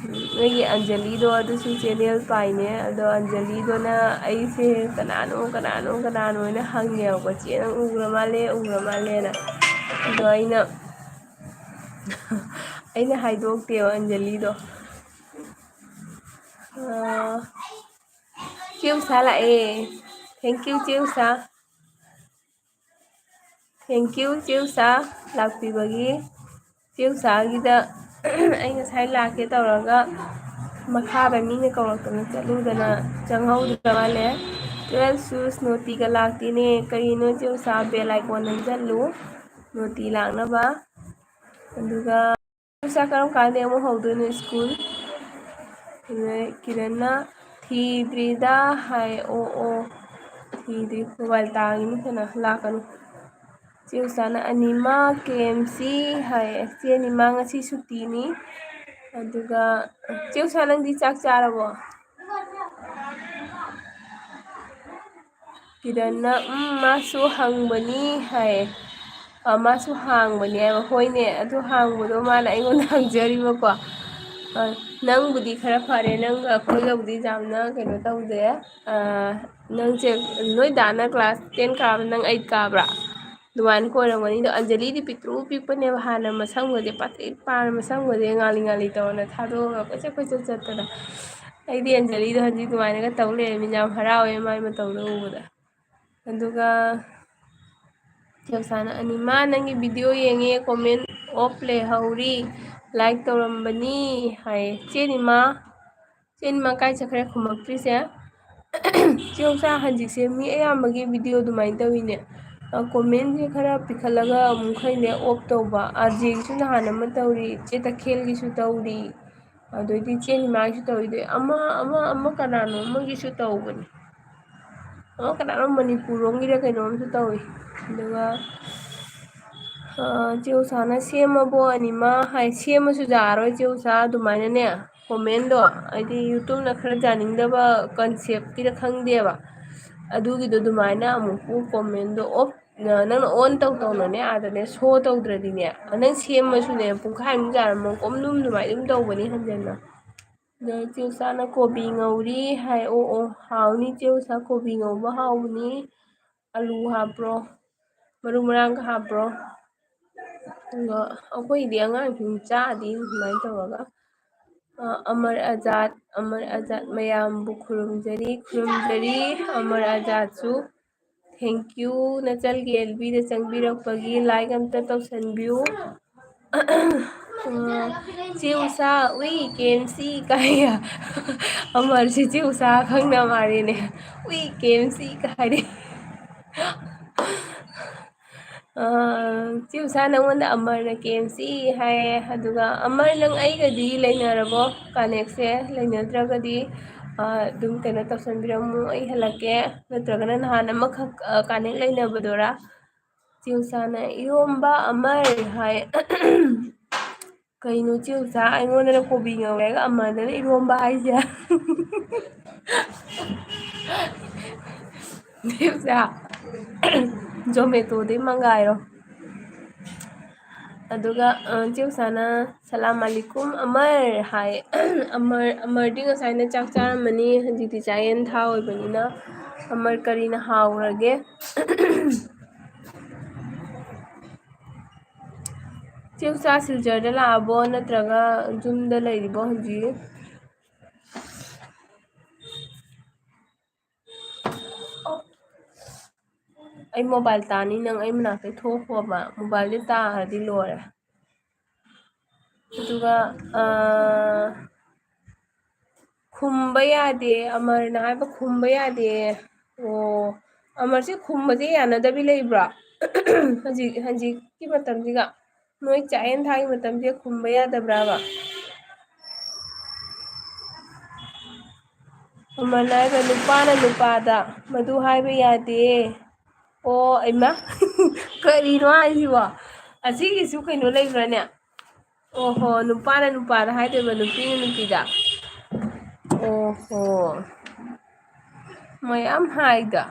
ꯎꯝ, ꯅꯣꯏꯒꯤ ꯑꯟꯖꯂꯤꯗꯣ ꯑꯗꯨꯁꯨ ꯆꯦꯅꯦꯜ ꯄꯥꯏꯅꯦ꯫ ꯑꯗꯣ ꯑꯟꯖꯂꯤꯗꯣꯅ ꯑꯩꯁꯦ ꯀꯅꯥꯅꯣ, ꯀꯅꯥꯅꯣ, ꯀꯅꯥꯅꯣ ꯍꯥꯏꯅ ꯍꯪꯉꯦꯕꯀꯣ꯫ "ꯆꯦ ꯅꯪ ꯎꯈ꯭ꯔ ꯃꯥꯜꯂꯦ, ꯎꯈ꯭ꯔ ꯃꯥꯜꯂꯦꯅ"꯫ ꯑꯗꯣ ꯑꯩꯅ ꯑꯩꯅ ꯍꯥꯏꯗꯣꯛꯇꯦꯕ ꯑꯟꯖꯂꯤꯗꯣ꯫ ꯑꯥ, ꯆꯦ ꯎꯁꯥ ꯂꯥꯛꯑꯦ꯫ Thank you, ꯆꯦ ꯎꯁꯥ꯫ Thank you, ꯆꯦ ꯎꯁꯥ, ꯂꯥꯛꯄꯤꯕꯒꯤ꯫ ꯆꯦ ꯎꯁꯥꯒꯤꯗ ꯑꯩ ꯉꯁꯥꯏ ꯂꯥꯛꯀꯦ ꯇꯧꯔꯒ ꯃꯈꯥꯗ ꯃꯤꯅ ꯀꯧꯔꯛꯇꯅ ꯆꯠꯂꯨꯗꯅ ꯆꯪꯍꯧꯗ꯭ꯔ ꯃꯥꯜꯂꯦ꯫ Twelve shoes ꯅꯣꯇꯤꯒ ꯂꯥꯛꯇꯦꯅꯦ꯫ ꯀꯔꯤꯅꯣ ꯆꯦ ꯎꯁꯥ? Bell icon ꯅꯝꯁꯤꯜꯂꯨ ꯅꯣꯇꯤ ꯂꯥꯛꯅꯕ꯫ ꯑꯗꯨꯒ ꯆꯦ ꯎꯁꯥ ꯀꯔꯝ ꯀꯥꯟꯗ ꯑꯃꯨꯛ ꯍꯧꯗꯣꯏꯅꯣ ꯁ꯭ꯀꯨꯜ? ꯑꯗꯨꯗ ꯀꯤꯔꯟꯅ ꯊꯤꯗ꯭ꯔꯤꯗ ꯍꯥꯏ꯫ ꯑꯣ, ꯑꯣ, ꯊꯤꯗ꯭ꯔꯤ꯫ Mobile ꯇꯥꯡꯉꯤꯅꯤ ꯀꯩꯅꯣ, ꯂꯥꯛꯀꯅꯨ꯫ ꯆꯦ ꯎꯁꯥꯅ ꯑꯅꯤꯃ ꯀꯦ ꯑꯦꯝ ꯁꯤ ꯍꯥꯏ꯫ ꯆꯦ ꯑꯅꯤꯃ ꯉꯁꯤ ꯁꯨꯇꯤꯅꯤ꯫ ꯑꯗꯨꯒ ꯆꯦ ꯎꯁꯥ ꯅꯪꯗꯤ ꯆꯥꯛ ꯆꯥꯔꯕꯣ? ꯀꯤꯔꯟꯅ, "ꯎꯝ, ꯃꯥꯁꯨ ꯍꯪꯕꯅꯤ" ꯍꯥꯏꯌꯦ꯫ ꯑ, ꯃꯥꯁꯨ ꯍꯥꯡꯕꯅꯤ ꯍꯥꯏꯕ꯫ ꯍꯣꯏꯅꯦ, ꯑꯗꯨ ꯍꯥꯡꯕꯗꯣ ꯃꯥꯅ ꯑꯩꯉꯣꯟꯗ ꯍꯪꯖꯔꯤꯕꯀꯣ꯫ ꯑ, ꯅꯪꯕꯨꯗꯤ ꯈꯔ ꯐꯔꯦ, ꯅꯪꯒ ꯑꯩꯈꯣꯏꯒꯕꯨꯗꯤ ꯌꯥꯝꯅ ꯀꯩꯅꯣ ꯇꯧꯗꯦ꯫ ꯑ, ꯅꯪꯁꯦ, ꯅꯣꯏ ꯗꯥꯅ class ten ꯀꯥꯕ, ꯅꯪ eight ꯀꯥꯕ꯭ꯔꯥ? ꯑꯗꯨꯃꯥꯏꯅ ꯀꯣꯏꯔꯝꯒꯅꯤ꯫ ꯑꯗꯣ ꯑꯟꯖꯂꯤꯗꯤ ꯄꯤꯛꯇ꯭ꯔꯨ ꯄꯤꯛꯄꯅꯦꯕ, ꯍꯥꯟꯅ ꯃꯁꯝꯒꯁꯦ ꯄꯥꯇ꯭ꯔꯤꯛ ꯄꯥꯅ ꯃꯁꯝꯒꯁꯦ ꯉꯥꯜꯂꯤ ꯉꯥꯜꯂꯤ ꯇꯧꯔꯅ ꯊꯥꯗꯣꯛꯑꯒ ꯀꯣꯏꯆꯠ ꯀꯣꯏꯆꯠ ꯆꯠꯇꯅ꯫ ꯑꯩꯗꯤ ꯑꯟꯖꯂꯤꯗꯣ ꯍꯧꯖꯤꯛ ꯑꯗꯨꯃꯥꯏꯅꯒ ꯇꯧ ꯂꯩꯔꯝꯃꯤꯅ ꯌꯥꯝ ꯍꯔꯥꯎꯋꯦ ꯃꯥꯏ ꯃꯇꯧꯗꯣ ꯎꯕꯗ꯫ ꯑꯗꯨꯒ ꯆꯦ ꯎꯁꯥꯅ, "ꯑꯅꯤꯃ ꯅꯪꯒꯤ video ꯌꯦꯡꯉꯦ, comment off ꯂꯩꯍꯧꯔꯤ, like ꯇꯧꯔꯝꯕꯅꯤ" ꯍꯥꯏꯌꯦ꯫ ꯆꯦ ꯑꯅꯤꯃ, ꯆꯦ ꯑꯅꯤꯃ ꯀꯥꯏ ꯆꯠꯈ꯭ꯔꯦ ꯈꯨꯝꯃꯛꯇ꯭ꯔꯤꯁꯦ? ꯆꯦ ꯎꯁꯥ ꯍꯧꯖꯤꯛꯁꯦ ꯃꯤ ꯑꯌꯥꯝꯕꯒꯤ video ꯑꯗꯨꯃꯥꯏꯅ ꯇꯧꯋꯤꯅꯦ꯫ ꯑ, commentꯁꯦ ꯈꯔ ꯄꯤꯈꯠꯂꯒ ꯑꯃꯨꯛ ꯈꯔꯅꯦ off ꯇꯧꯕ꯫ ꯑꯥꯔꯖꯦꯒꯤꯁꯨ ꯅꯍꯥꯟ ꯑꯃ ꯇꯧꯔꯤ, ꯆꯦ ꯇꯈꯦꯜꯒꯤꯁꯨ ꯇꯧꯔꯤ, ꯑꯗꯩꯗꯤ ꯆꯦ ꯑꯅꯤꯃꯒꯤꯁꯨ ꯇꯧꯔꯤ꯫ ꯑꯗꯩ ꯑꯃ, ꯑꯃ, ꯑꯃ ꯀꯅꯥꯅꯣ ꯑꯃꯒꯤꯁꯨ ꯇꯧꯕꯅꯤ꯫ ꯑꯃ ꯀꯅꯥꯅꯣ ꯃꯅꯤꯄꯨꯔ ꯔꯣꯝꯒꯤꯔ ꯀꯩꯅꯣꯝꯁꯨ ꯇꯧꯏ꯫ ꯑꯗꯨꯒ, ꯑ, ꯆꯦ ꯎꯁꯥꯅ "ꯁꯦꯝꯃꯕꯣ ꯑꯅꯤꯃ?" ꯍꯥꯏ꯫ ꯁꯦꯝꯃꯁꯨ ꯌꯥꯔꯣꯏ ꯆꯦ ꯎꯁꯥ, ꯑꯗꯨꯃꯥꯏꯅꯅꯦ commentꯗꯣ, ꯍꯥꯏꯗꯤ YouTubeꯅ ꯈꯔ ꯌꯥꯅꯤꯡꯗꯕ conceptꯀꯤꯔ ꯈꯪꯗꯦꯕ, ꯑꯗꯨꯒꯤꯗꯣ ꯑꯗꯨꯃꯥꯏꯅ ꯑꯃꯨꯛꯄꯨ commentꯗꯣ off, ꯅ-, ꯅꯪꯅ on ꯇꯧ ꯇꯧꯅꯅꯦ ꯑꯥꯗꯅꯦ show ꯇꯧꯗ꯭ꯔꯗꯤꯅꯦ, ꯅꯪ ꯁꯦꯝꯃꯁꯨꯅꯦ ꯄꯨꯡꯈꯥꯏꯃꯨꯛ ꯌꯥꯔꯝꯃꯣ, ꯀꯨꯝ ꯑꯗꯨꯝ ꯑꯗꯨꯃꯥꯏꯅ ꯑꯗꯨꯝ ꯇꯧꯕꯅꯤ ꯍꯟꯖꯟꯅ꯫ ꯑꯗꯣ ꯆꯦ ꯎꯁꯥꯅ "ꯀꯣꯕꯤ ꯉꯧꯔꯤ" ꯍꯥꯏ꯫ ꯑꯣ, ꯑꯣ, ꯍꯥꯎꯅꯤ ꯆꯦ ꯎꯁꯥ, ꯀꯣꯕꯤ ꯉꯧꯕ ꯍꯥꯎꯕꯅꯤ꯫ ꯑꯂꯨ ꯍꯥꯞꯄ꯭ꯔꯣ? ꯃꯔꯨ ꯃꯔꯥꯡꯒ ꯍꯥꯞꯄ꯭ꯔꯣ? ꯑꯗꯣ ꯑꯩꯈꯣꯏꯗꯤ ꯑꯉꯥꯡꯁꯤꯡ ꯆꯥꯗꯦ ꯑꯗꯨꯃꯥꯏꯅ ꯇꯧꯔꯒ꯫ ꯑ, ꯑꯃꯔ ꯑꯖꯥꯠ, ꯑꯃꯔ ꯑꯖꯥꯠ ꯃꯌꯥꯝꯕꯨ ꯈꯨꯔꯨꯝꯖꯔꯤ, ꯈꯨꯔꯨꯝꯖꯔꯤ꯫ ꯑꯃꯔ ꯑꯖꯥꯠꯁꯨ thank you, ꯅꯆꯜꯒꯤ ꯑꯦꯜꯕꯤꯗ ꯆꯪꯕꯤꯔꯛꯄꯒꯤ꯫ Like ꯑꯝꯇ ꯇꯧꯁꯟꯕꯤꯌꯨ꯫ ꯑ, ꯆꯦ ꯎꯁꯥ, ꯎꯏ, ꯀꯦ ꯑꯦꯝ ꯁꯤ ꯀꯥꯏ꯫ ꯑꯃꯔꯁꯤ ꯆꯦ ꯎꯁꯥ ꯈꯪꯅ ꯃꯥꯜꯂꯤꯅꯦ꯫ ꯎꯏ, ꯀꯦ ꯑꯦꯝ ꯁꯤ ꯀꯥꯏ꯫ ꯑ, ꯆꯦ ꯎꯁꯥ, ꯅꯪꯉꯣꯟꯗ ꯑꯃꯔꯅ ꯀꯦ ꯑꯦꯝ ꯁꯤ ꯍꯥꯏꯌꯦ꯫ ꯑꯗꯨꯒ ꯑꯃꯔ, ꯅꯪ ꯑꯩꯒꯗꯤ ꯂꯩꯅꯔꯕꯣ? ꯀꯅꯦꯛꯁꯦ ꯂꯩꯅꯗ꯭ꯔꯒꯗꯤ, ꯑ, ꯑꯗꯨꯝ ꯀꯩꯅꯣ ꯇꯧꯁꯟꯕꯤꯔꯝꯃꯨ, ꯑꯩ ꯍꯜꯂꯛꯀꯦ꯫ ꯅꯠꯇ꯭ꯔꯒꯅ ꯅꯍꯥꯟ ꯑꯃꯈꯛ, ꯑ, ꯀꯅꯦꯛ ꯂꯩꯅꯕꯗꯨꯔꯥ? ꯆꯦ ꯎꯁꯥꯅ ꯏꯔꯣꯝꯕ ꯑꯃꯔ ꯍꯥꯏ꯫ ꯀꯩꯅꯣ ꯆꯦ ꯎꯁꯥ, ꯑꯩꯉꯣꯟꯗꯅ ꯀꯣꯕꯤ ꯉꯧꯔꯦꯒ ꯑꯃꯗꯅ ꯏꯔꯣꯝꯕ ꯍꯥꯏꯁꯦ? ꯆꯦ ꯎꯁꯥ, ꯖꯣꯃꯦꯇꯣꯗꯩ ꯃꯪꯒꯥꯏꯔꯣ꯫ ꯑꯗꯨꯒ, ꯑ, ꯆꯦ ꯎꯁꯥꯅ "ꯁꯂꯥꯝ ꯑꯂꯤꯀꯨꯝ ꯑꯃꯔ" ꯍꯥꯏ꯫ ꯑꯃꯔ, ꯑꯃꯔꯗꯤ ꯉꯁꯥꯏꯅ ꯆꯥꯛ ꯆꯥꯔꯝꯃꯅꯤ, ꯍꯧꯖꯤꯛꯇꯤ ꯆꯥꯛꯌꯦꯟ ꯊꯥ ꯑꯣꯏꯕꯅꯤꯅ꯫ ꯑꯃꯔ, ꯀꯔꯤꯅ ꯍꯥꯎꯔꯒꯦ? ꯆꯦ ꯎꯁꯥ ꯁꯤꯜꯆꯔꯗ ꯂꯥꯛꯑꯕꯣ, ꯅꯠꯇ꯭ꯔꯒ ꯌꯨꯝꯗ ꯂꯩꯔꯤꯕꯣ ꯍꯧꯖꯤꯛ? ꯑꯩ ꯃꯣꯕꯥꯏꯜ ꯇꯥꯅꯤ, ꯅꯪ ꯑꯩ ꯃꯅꯥꯛꯇꯩ ꯊꯣꯛꯈꯣꯕ꯫ ꯃꯣꯕꯥꯏꯜꯗꯤ ꯇꯥꯔꯗꯤ ꯂꯣꯏꯔꯦ꯫ ꯑꯗꯨꯒ, ꯑ, ꯈꯨꯝꯕ ꯌꯥꯗꯦ, ꯑꯃꯔꯅ ꯍꯥꯏꯕ ꯈꯨꯝꯕ ꯌꯥꯗꯦ꯫ ꯑꯣ, ꯑꯃꯔꯁꯦ ꯈꯨꯝꯕꯁꯦ ꯌꯥꯅꯗꯕꯤ ꯂꯩꯕ꯭ꯔꯣ? ꯍꯧꯖꯤꯛ, ꯍꯧꯖꯤꯛꯀꯤ ꯃꯇꯝꯁꯤꯒ? ꯅꯣꯏ ꯆꯥꯛꯌꯦꯟ ꯊꯥꯒꯤ ꯃꯇꯝꯁꯦ ꯈꯨꯝꯕ ꯌꯥꯗꯕ꯭ꯔꯥꯕ? ꯑꯃꯔꯅ ꯍꯥꯏꯕ ꯅꯨꯄꯥꯅ ꯅꯨꯄꯥꯗ ꯃꯗꯨ ꯍꯥꯏꯕ ꯌꯥꯗꯦ꯫ ꯑꯣ, ꯏꯃꯥ, ꯀꯔꯤꯅꯣ ꯍꯥꯏꯁꯤꯕꯣ? ꯑꯁꯤꯒꯤꯁꯨ ꯀꯩꯅꯣ ꯂꯩꯕ꯭ꯔꯥꯅꯦ? ꯑꯣꯍꯣ, ꯅꯨꯄꯥꯅ ꯅꯨꯄꯥꯗ ꯍꯥꯏꯗꯣꯏꯕ, ꯅꯨꯄꯤꯅ ꯅꯨꯄꯤꯗ꯫ ꯑꯣꯍꯣ, ꯃꯌꯥꯝ ꯍꯥꯏꯗ꯫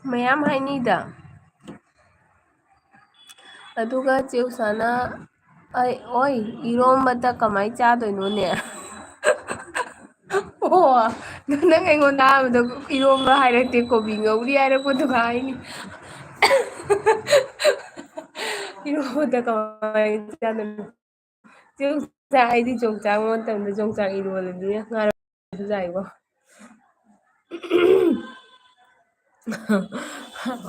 ꯃꯌꯥꯝ ꯍꯥꯏꯅꯤꯗ꯫ ꯑꯗꯨꯒ ꯆꯦ ꯎꯁꯥꯅ, "ꯑꯩ, ꯑꯣꯏ, ꯏꯔꯣꯝꯕꯇ ꯀꯃꯥꯏ ꯆꯥꯗꯣꯏꯅꯣꯅꯦ?" ꯑꯣ, ꯅꯪ ꯑꯩꯉꯣꯟꯗ ꯑꯍꯥꯟꯕꯗ ꯏꯔꯣꯝꯕ ꯍꯥꯏꯔꯛꯇꯦ, ꯀꯣꯕꯤ ꯉꯧꯔꯤ ꯍꯥꯏꯔꯛꯄꯗꯨꯒ ꯍꯥꯏꯅꯤ꯫ ꯏꯔꯣꯗ ꯀꯃꯥꯏꯅ ꯆꯥꯗꯣꯏꯅꯣ? ꯆꯦ ꯎꯁꯥ, ꯑꯩꯗꯤ ꯌꯣꯡꯆꯥꯛ ꯃꯇꯝꯗ ꯌꯣꯡꯆꯥꯛ ꯏꯔꯣꯜꯂꯗꯤ ꯉꯥꯔꯧꯁꯨ ꯆꯥꯏꯀꯣ꯫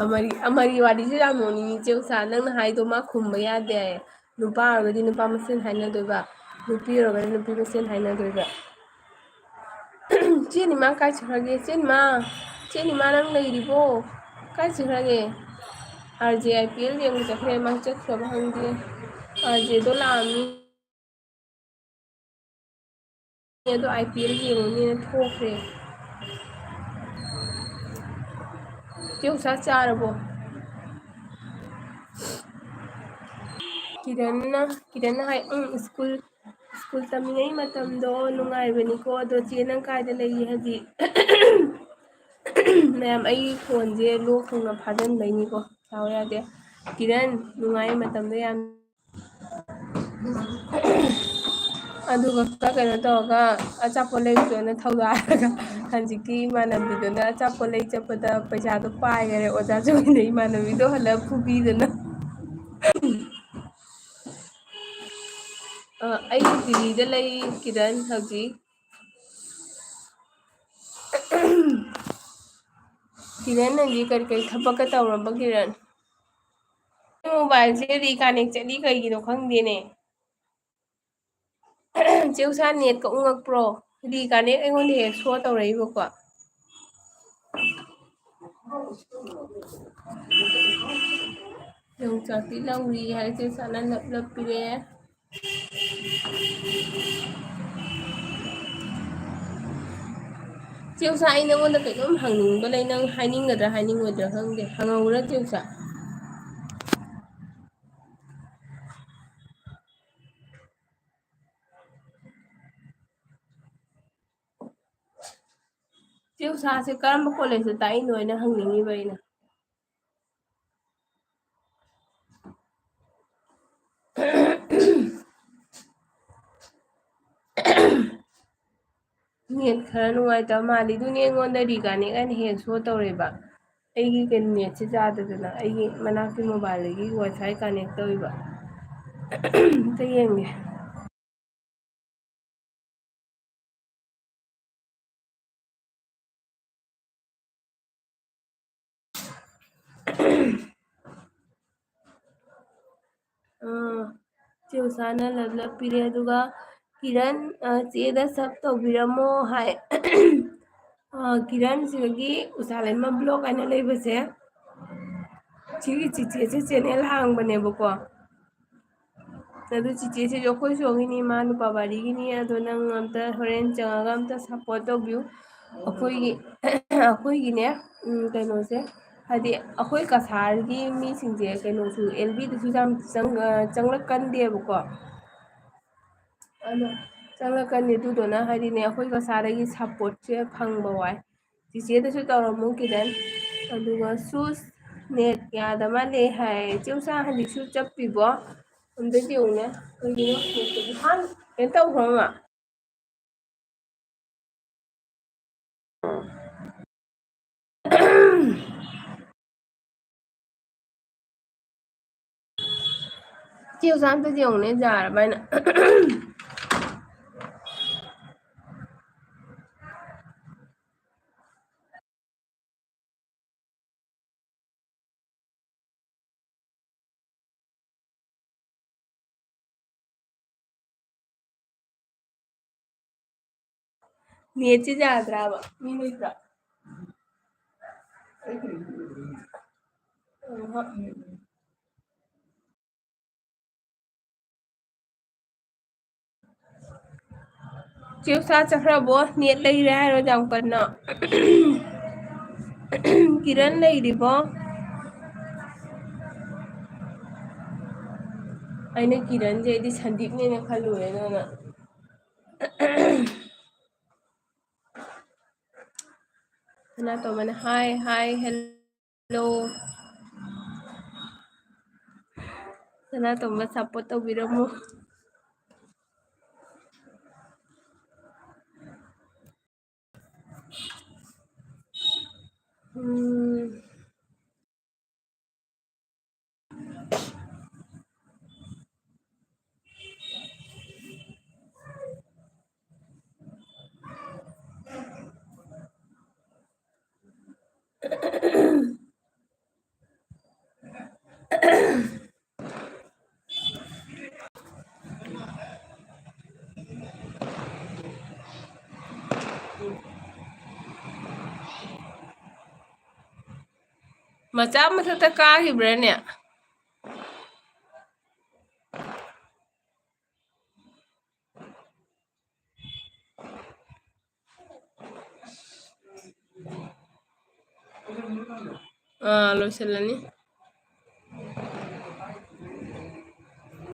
ꯑꯃꯔꯤ, ꯑꯃꯔꯤ ꯋꯥꯔꯤꯁꯨ ꯌꯥꯝ ꯅꯣꯛꯅꯤꯡꯉꯤ ꯆꯦ ꯎꯁꯥ꯫ ꯅꯪꯅ ꯍꯥꯏꯗꯣ ꯃꯥ ꯈꯨꯝꯕ ꯌꯥꯗꯦ ꯍꯥꯏꯌꯦ꯫ ꯅꯨꯄꯥ ꯑꯣꯏꯔꯒꯗꯤ ꯅꯨꯄꯥ ꯃꯁꯦꯟ ꯍꯥꯏꯅꯗꯣꯏꯕ, ꯅꯨꯄꯤ ꯑꯣꯏꯔꯒꯗꯤ ꯅꯨꯄꯤ ꯃꯁꯦꯟ ꯍꯥꯏꯅꯗꯣꯏꯕ꯫ ꯆꯦ ꯅꯤꯃꯥ ꯀꯥꯏ ꯆꯠꯈ꯭ꯔꯒꯦ? ꯆꯦ ꯅꯤꯃꯥ, ꯆꯦ ꯅꯤꯃꯥ, ꯅꯪ ꯂꯩꯔꯤꯕꯣ? ꯀꯥꯏ ꯆꯠꯈ꯭ꯔꯒꯦ? R J I P L ꯌꯦꯡꯕ ꯆꯠꯈ꯭ꯔꯦ, ꯃꯥ ꯆꯠꯈ꯭ꯔꯕ ꯈꯪꯗꯦ꯫ ꯑꯥꯔ ꯖꯦꯗꯣ ꯂꯥꯛꯑꯝꯃꯤ꯫ ꯑꯗꯣ ꯑꯥꯏ ꯄꯤ ꯑꯦꯜ ꯌꯦꯡꯉꯨꯅꯦꯅ ꯊꯣꯛꯈ꯭ꯔꯦ꯫ ꯆꯦ ꯎꯁꯥ ꯆꯥꯔꯕꯣ? ꯀꯤꯔꯟꯅ, ꯀꯤꯔꯟꯅ ꯍꯥꯏ, "ꯎꯝ, ꯁ꯭ꯀꯨꯜ, ꯁ꯭ꯀꯨꯜ ꯇꯝꯃꯤꯉꯩ ꯃꯇꯝꯗꯣ ꯅꯨꯡꯉꯥꯏꯕꯅꯤꯀꯣ꯫ ꯑꯗꯣ ꯆꯦ ꯅꯪ ꯀꯥꯏꯗ ꯂꯩꯌꯦ ꯍꯧꯖꯤꯛ?" ꯃꯌꯥꯝ, ꯑꯩꯒꯤ ꯐꯣꯟꯁꯦ ꯂꯣꯛ ꯊꯨꯡꯅ ꯐꯥꯖꯤꯟꯕꯩꯅꯤꯀꯣ, ꯁꯥꯎ ꯌꯥꯗꯦ꯫ ꯀꯤꯔꯟ, ꯅꯨꯡꯉꯥꯏ ꯃꯇꯝꯗꯣ ꯌꯥꯝ꯫ ꯑꯗꯨꯒ ꯀꯩꯅꯣ ꯇꯧꯔꯒ ꯑꯆꯥꯄꯣꯠ ꯂꯩꯔꯨꯆꯣꯅ ꯊꯧꯗꯥꯔꯒ ꯍꯧꯖꯤꯛꯀꯤ ꯏꯃꯥꯟꯅꯕꯤꯗꯨꯅ ꯑꯆꯥꯄꯣꯠ ꯂꯩ ꯆꯠꯄꯗ ꯄꯩꯁꯥꯗꯣ ꯄꯥꯏꯈꯔꯦ ꯑꯣꯖꯥ ꯖꯣꯏꯅ ꯏꯃꯥꯟꯅꯕꯤꯗꯣ ꯍꯜꯂ ꯐꯨꯕꯤꯗꯅ꯫ ꯑ, ꯑꯩ ꯗꯤꯜꯂꯤꯗ ꯂꯩ ꯀꯤꯔꯟ ꯍꯧꯖꯤꯛ꯫ ꯀꯤꯔꯟ ꯅꯪꯗꯤ ꯀꯔꯤ ꯀꯔꯤ ꯊꯕꯛꯀ ꯇꯧꯔꯕ ꯀꯤꯔꯟ? ꯃꯣꯕꯥꯏꯜꯁꯦ reconnect ꯆꯠꯂꯤ ꯀꯩꯒꯤꯅꯣ ꯈꯪꯗꯦꯅꯦ꯫ ꯆꯦ ꯎꯁꯥ ꯅꯦꯠꯀ ꯎꯪꯉꯛꯄ꯭ꯔꯣ? Reconnect ꯑꯩꯉꯣꯟꯗ ꯍꯦꯛ show ꯇꯧꯔꯛꯏꯕꯀꯣ꯫ ꯌꯣꯡꯆꯥꯛꯇꯤ ꯂꯧꯔꯤ ꯍꯥꯏ ꯆꯦ ꯎꯁꯥꯅ ꯂꯞ ꯂꯞ ꯄꯤꯔꯛꯑꯦ꯫ ꯆꯦ ꯎꯁꯥ, ꯑꯩ ꯅꯪꯉꯣꯟꯗ ꯀꯩꯅꯣꯝ ꯍꯪꯅꯤꯡꯕ ꯂꯩ, ꯅꯪ ꯍꯥꯏꯅꯤꯡꯒꯗ꯭ꯔꯥ ꯍꯥꯏꯅꯤꯡꯉꯣꯏꯗ꯭ꯔꯥ ꯈꯪꯗꯦ, ꯍꯪꯍꯧꯔ ꯆꯦ ꯎꯁꯥ꯫ ꯆꯦ ꯎꯁꯥꯁꯦ ꯀꯔꯝꯕ ꯀꯣꯂꯦꯖꯇ ꯇꯥꯛꯏꯅꯣ ꯍꯥꯏꯅ ꯍꯪꯅꯤꯡꯉꯤꯕ ꯑꯩꯅ꯫ ꯅꯦꯠ ꯈꯔ ꯅꯨꯡꯉꯥꯏꯇꯕ ꯃꯥꯜꯂꯤ, ꯑꯗꯨꯅꯦ ꯑꯩꯉꯣꯟꯗ reconnect ꯍꯥꯏꯅ ꯍꯦꯛ show ꯇꯧꯔꯦꯕ꯫ ꯑꯩꯒꯤ ꯀꯩꯅꯣ ꯅꯦꯠꯁꯦ ꯌꯥꯗꯗꯅ ꯑꯩꯒꯤ ꯃꯅꯥꯛꯀꯤ ꯃꯣꯕꯥꯏꯜꯗꯒꯤ ꯋꯥꯏ ꯐꯥꯏ ꯀꯅꯦꯛ ꯇꯧꯔꯤꯕ꯫ ꯑꯝꯇ ꯌꯦꯡꯒꯦ꯫ ꯑꯥ, ꯆꯦ ꯎꯁꯥꯅ ꯂꯞ ꯂꯞ ꯄꯤꯔꯦ, ꯑꯗꯨꯒ ꯀꯤꯔꯟ, ꯑ, ꯆꯦꯗ ꯁꯕ ꯇꯧꯕꯤꯔꯝꯃꯣ ꯍꯥꯏ꯫ ꯑ, ꯀꯤꯔꯟ ꯁꯤꯗꯒꯤ ꯎꯁꯥ ꯂꯩꯃ ꯕ꯭ꯂꯣꯛ ꯍꯥꯏꯅ ꯂꯩꯕꯁꯦ, ꯁꯤꯒꯤ ꯆꯤꯆꯦꯁꯦ ꯆꯦꯅꯦꯜ ꯍꯥꯡꯕꯅꯦꯕꯀꯣ꯫ ꯑꯗꯨ ꯆꯤꯆꯦꯁꯤꯁꯨ ꯑꯩꯈꯣꯏ ꯁꯣꯝꯒꯤꯅꯤ, ꯃꯥ ꯅꯨꯄꯥ ꯕꯥꯔꯤꯒꯤꯅꯤ꯫ ꯑꯗꯣ ꯅꯪ ꯑꯝꯇ ꯍꯣꯔꯦꯟ ꯆꯪꯉꯒ ꯑꯝꯇ ꯁꯞꯄꯣꯔꯠ ꯇꯧꯕꯤꯌꯨ꯫ ꯑꯩꯈꯣꯏꯒꯤ, ꯑꯩꯈꯣꯏꯒꯤꯅꯦ, ꯎꯝ, ꯀꯩꯅꯣꯁꯦ, ꯍꯥꯏꯗꯤ ꯑꯩꯈꯣꯏ ꯀꯁꯥꯔꯒꯤ ꯃꯤꯁꯤꯡꯁꯦ ꯀꯩꯅꯣꯁꯨ, ꯑꯦꯜ ꯕꯤꯗꯁꯨ ꯌꯥꯝ ꯆꯪ-, ꯑ, ꯆꯪꯂꯛꯀꯟꯗꯦꯕꯀꯣ꯫ ꯑꯗꯣ ꯆꯪꯂꯛꯀꯅꯤ꯫ ꯑꯗꯨꯗꯨꯅ ꯍꯥꯏꯗꯤꯅꯦ, ꯑꯩꯈꯣꯏ ꯀꯁꯥꯔꯗꯒꯤ ꯁꯞꯄꯣꯔꯠꯁꯦ ꯐꯪꯕ ꯋꯥꯏ꯫ ꯆꯤꯆꯦꯗꯁꯨ ꯇꯧꯔꯝꯃꯨ ꯈꯤꯇꯪ꯫ ꯑꯗꯨꯒ ꯁꯨꯁ ꯅꯦꯠ ꯌꯥꯗ ꯃꯥꯜꯂꯦ ꯍꯥꯏ꯫ ꯆꯦ ꯎꯁꯥ ꯍꯧꯖꯤꯛꯁꯨ ꯆꯞꯄꯤꯕꯣ? ꯑꯝꯇ ꯌꯦꯡꯉꯨꯅꯦ꯫ ꯀꯩꯒꯤꯅꯣ? ꯀꯩꯅꯣ ꯇꯧꯈ꯭ꯔꯕ? ꯆꯦ ꯎꯁꯥ ꯑꯝꯇ ꯌꯦꯡꯉꯨꯅꯦ, ꯌꯥꯔꯕ ꯍꯥꯏꯅ꯫ ꯅꯦꯠꯁꯤ ꯌꯥꯗ꯭ꯔꯕ? ꯃꯤ ꯂꯩꯇ꯭ꯔꯣ? ꯑꯍ꯫ ꯆꯦ ꯎꯁꯥ ꯆꯠꯈ꯭ꯔꯕꯣ? ꯅꯦꯠ ꯂꯩꯔꯦ ꯍꯥꯏꯔꯣ ꯌꯥꯝ ꯀꯟꯅ? ꯀꯤꯔꯟ ꯂꯩꯔꯤꯕꯣ? ꯑꯩꯅ ꯀꯤꯔꯟꯁꯦ ꯑꯩꯗꯤ ꯁꯟꯗꯤꯞꯅꯦꯅ ꯈꯜꯂꯨꯔꯦ, ꯅꯪꯅ꯫ ꯁꯅꯥꯇꯣꯝꯕꯅ hi, hi, hello꯫ ꯁꯅꯥꯇꯣꯝꯕ support ꯇꯧꯕꯤꯔꯝꯃꯨ꯫ ꯎꯝ꯫ ꯃꯆꯥ ꯃꯊꯛꯇ ꯀꯥꯈꯤꯕ꯭ꯔꯥꯅꯦ? ꯑꯥ, ꯂꯣꯏꯁꯤꯜꯂꯅꯤ꯫